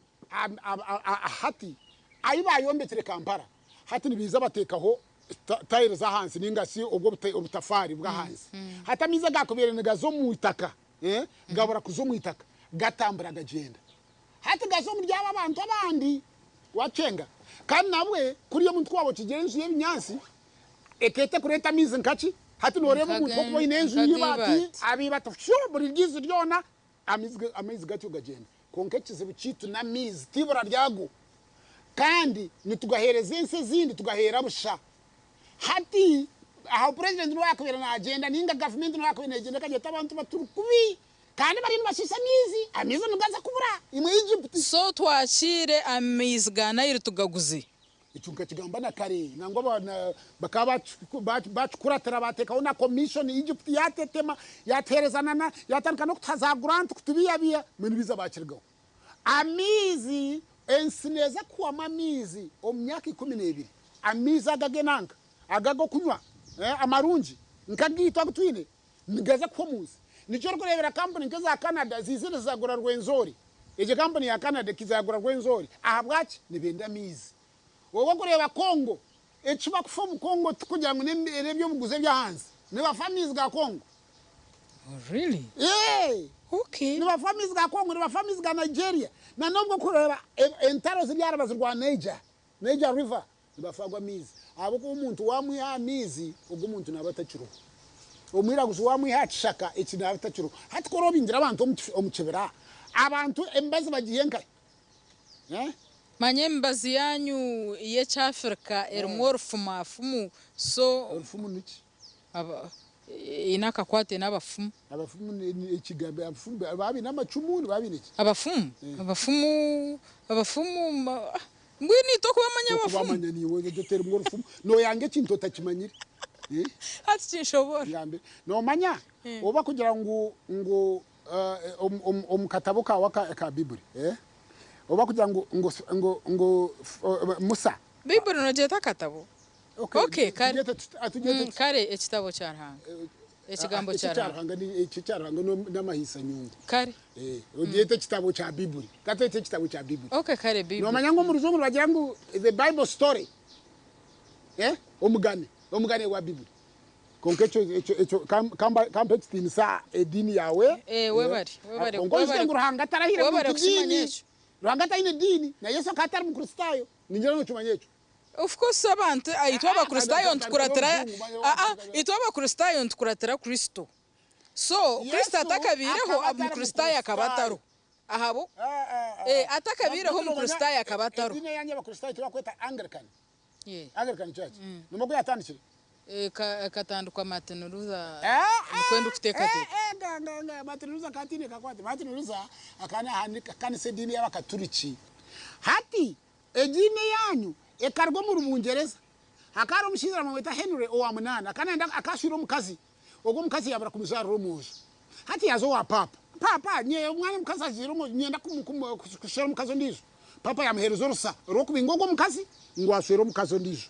hati ahi bayombekire Kampala hati nibaija bateekaho tiles ahansi ninga shi obwo obutafaari bw'ahansi. Hati amaizi agaakubaire nigaza omu itaka gabura kuza omu itaka gatambura gagyenda. Hati gaza omuri abo abantu abandi. Wakyenga. Kandi nabwe kuriya omuntu ku waaba okigira enju y'ebinyaatsi, ekeeta ekureeta amaizi nka ki? Hati nooreeba omuntu okuba oine enju y'eibaati, abeibaati shu buri ryizi ryona amaizi gatyo gagyenda. Kwonka ekizibu kyaitu n'amaizi, t'eibura ryago. Kandi nitugaheereza ensi ezindi tugaheera busha. Hati aho purezidenti n'obu yaakubaire naagyenda nainga gavumenti n'obu yaakubaire neegyenda ekagira eti abantu baturi kubi, Kandi bariyo nibashiisha amaizi, amaizi nigaza kubura imwe Egypt. So twakiire amaizi ga Nile tugaguze. Ekyo nkakigamba na kare, nangwa bakaba bakikuratira bateekaho na commission, Egypt yatetema, yatuheereza na yatandika n'okutuha za grant kutubiihabiiha, mbwenu baiza bakirugaho. Amaizi, ensi neeza kuhwamu amaizi omu myaka 12, amaizi aga ag'enanka, aga ag'okunywa amarungi nk'agaitu agu twine, Nigaza kuhwa omu nsi. Nikyo orikureebera kampuni nk'eza Canada ziizire zagura Rwenzori. Egyo kampuni ya Canada ekaiza yagura Rwenzori. Ahabwaki? Nibenda amaizi. Wowe orikureeba Congo, Eki bakufa omu Congo tikugira ngu n'ebyobuguzi eby'ahansi. Nibafa amaizi ga Congo. Oh, really? Ee! Okay. Nibafa amaizi ga Congo, nibafa amaizi ga Nigeria. Na n'obwo kureeba entaro ziri aha rubaju rwa Niger, Niger River, nibafa ago amaizi. Ahabw'okuba omuntu waamwiha aha maizi, ogwo omuntu naaba atakiriho. Omwiraguzi waamwiha aha kishaka, eki naaba atakiriho. Hati ku orobingira abantu omu kibira, abantu emibazi bagiihe nkahi? Eh? Manya emibazi yaanyu y'ekyafirika erimu orufumafumu so. Orufumu niki? Eine akakwate n'abafumu. Abafumu ekigambo abafumu nibaba baine amacumu nibaba baine ki? Abafumu? Abafumu abafumu mbwenu itwe okubamanya abafumu. Okubamanya niiwe ogye oteremu orufumu noyanga ekintu otakimanyire. Hati tinshoboora. Ngambira. Nomanya oba kugira ngu ngu omu katabo kaawe aka Bibuli oba kugira ngu ngu ngu Musa. Bibuli nogyeta akatabo? Okay, kare. Kare ekitabo kya Ruhanga. Ekigambo kya Ruhanga. Eki kya Ruhanga n'amahiisa nyungu. Kare. Ogyete ekitabo kya Bibuli. Katwete ekitabo kya Bibuli. Okay, kare Bibuli. Nomanya ngu omu rujungu nibagira ngu the Bible story. Omugane, omugane gwa Bibuli. Kwonka ekyo ekyo ekyo kampe ekitiinisa ediini yaawe. Webare, webare. Kwonka oijuke ngu Ruhanga tarahire muntu diini. Ruhanga taine diini, na Yesu akaba atari Mukristaayo. Ningira nokimanya ekyo. Of course abantu itwe abakristaayo nitukuratira itwe abakristaayo nitukuratira Kristo. So Kristo atakabaireho omukristaayo akaba atariho. Ahabo atakabaireho omukristaayo akaba atariho. Ediini eyanyu abakristaayo tibakweta Anglican. Anglican Church. Nomanya oku yatandikire? Ekatandikwa Martin Luther nikwo ndikuteekateeka. Martin Luther akaba ataine kakwate. Martin Luther akaba nahandiika kanisa ediini y'abakaturiki. Hati Ediini eyaanyu ekaruga omuri Bungyereza. Hakaba hariho omushaija bamweta Henry owa munaana. Akaba nayenda akaba ashwire omukazi. Ogwo omukazi yaabura kumuzaarira omwojo. Hati yaaza owa paapa. Paapa, nyowe omwana omukazi azaire omwojo, niinyenda kushwera omukazi ondiijo. Paapa yaamuheereza orusa rw'okubinga ogwo omukazi ngu ashwere omukazi ondiijo.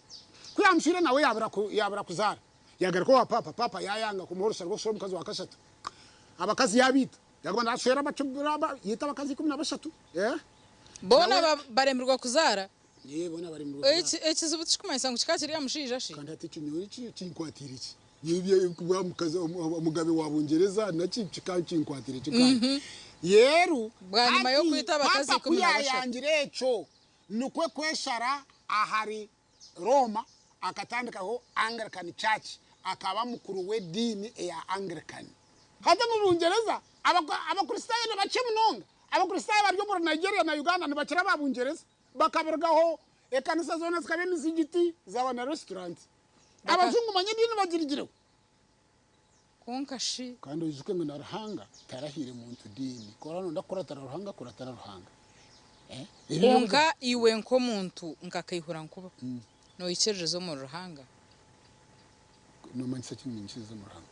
Ku yaamushwire nawe yaabura yaabura kuzaara. Yaagaruka owa paapa, paapa yaayanga kumuha orusa rw'okushwera omukazi wa kashatu. Abakazi yaabaita. Yaaguma naashwera yaita abakazi 13. Boona baremirwa kuzaara? Yee, boona baremirwa kuzaara. Ekizibu tikikumanyisa ngu kikaba kiri aha mushaija shi? Kandi hati ekyo nyowe kinkwatiire ki? Nyowe kuba omukazi omugabe wa Bungyereza naki kikaba kinkwatiire ki kandi? Yeru Bwanyima hati y'okwita abakazi paapa ku 13. yaayangire ekyo, nikwo kweshara ahari Rooma akatandikaho Anglican Church akaba mukuru w'ediini eya Anglican. Hati omu Bungyereza Abakristaayo ni bakye munonga. Abakristaayo abari omuri Nigeria na Uganda nibakira aba Bungyereza. Bakabirugaho, ekanisa zoona zikaba emizigiti, zaaba na restaurants. Abajungu manya ediini bagirigireho. Kwonka shi. Kandi oijuke ngu na Ruhanga tarahaire muntu diini. Ku oraba noyenda kukuratira Ruhanga, kuratira Ruhanga. Kwonka iwe nk'omuntu nka Kaihura Nkuba, noikiririza omuri Ruhanga? Nomanyisa ki ngu niinyikiririza omuri Ruhanga?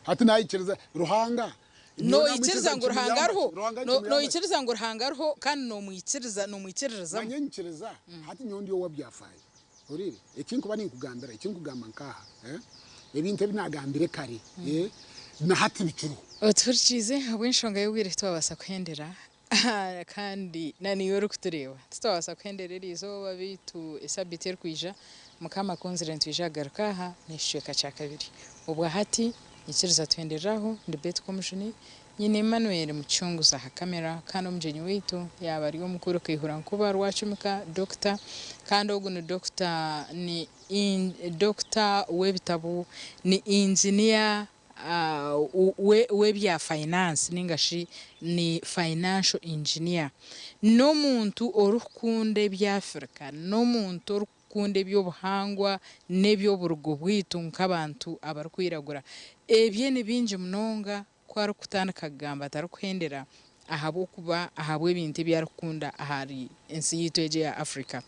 Hati naikiriza Ruhanga. Noikiriza ngu Ruhanga ariho? Noikiriza ngu Ruhanga ariho kandi nomwikiriza, nomwikiririzamu? Manya nyikiriza, hati nyowe ndi ow'ebyafaayo. Ohuriire? Eki nkuba ninkugambira, eki nkugamba nk'aha, ebintu ebi naagambire kare, na hati bikiriho. Otuhurikiize ahabw'enshonga y'obwire titwabaasa kuhendera kandi na naiwe orikutureeba titwabaasa kuhendera eri izooba beitu esabiiti erikwija Mukama akunzire nitwija kugaruka aha n'ekicweka kya kabiri. Obwa hati nyikiriza tuhenderere aho, ndi Betty Komujuni, nyine Emmanuel Mucunguzi aha camera kandi omugyenyi waitu yaaba ari omukuru Kaihura Nkuba Rwacumika Doctor kandi ogu ni Doctor ni Doctor w'ebitabo ni engineer w'ebya finance ninga shi ni financial engineer. N'omuntu orikukunda eby'Africa, n'omuntu orikukunda eby'obuhangwa n'eby'oburugo bwaitu nk'abantu abarikwiragura. Ebye ni bingi munonga ku arikutandika kugamba tarikuhendera ahabw'okuba ahabw'ebintu ebi arikukunda ahari ensi yaitu egi eya Africa.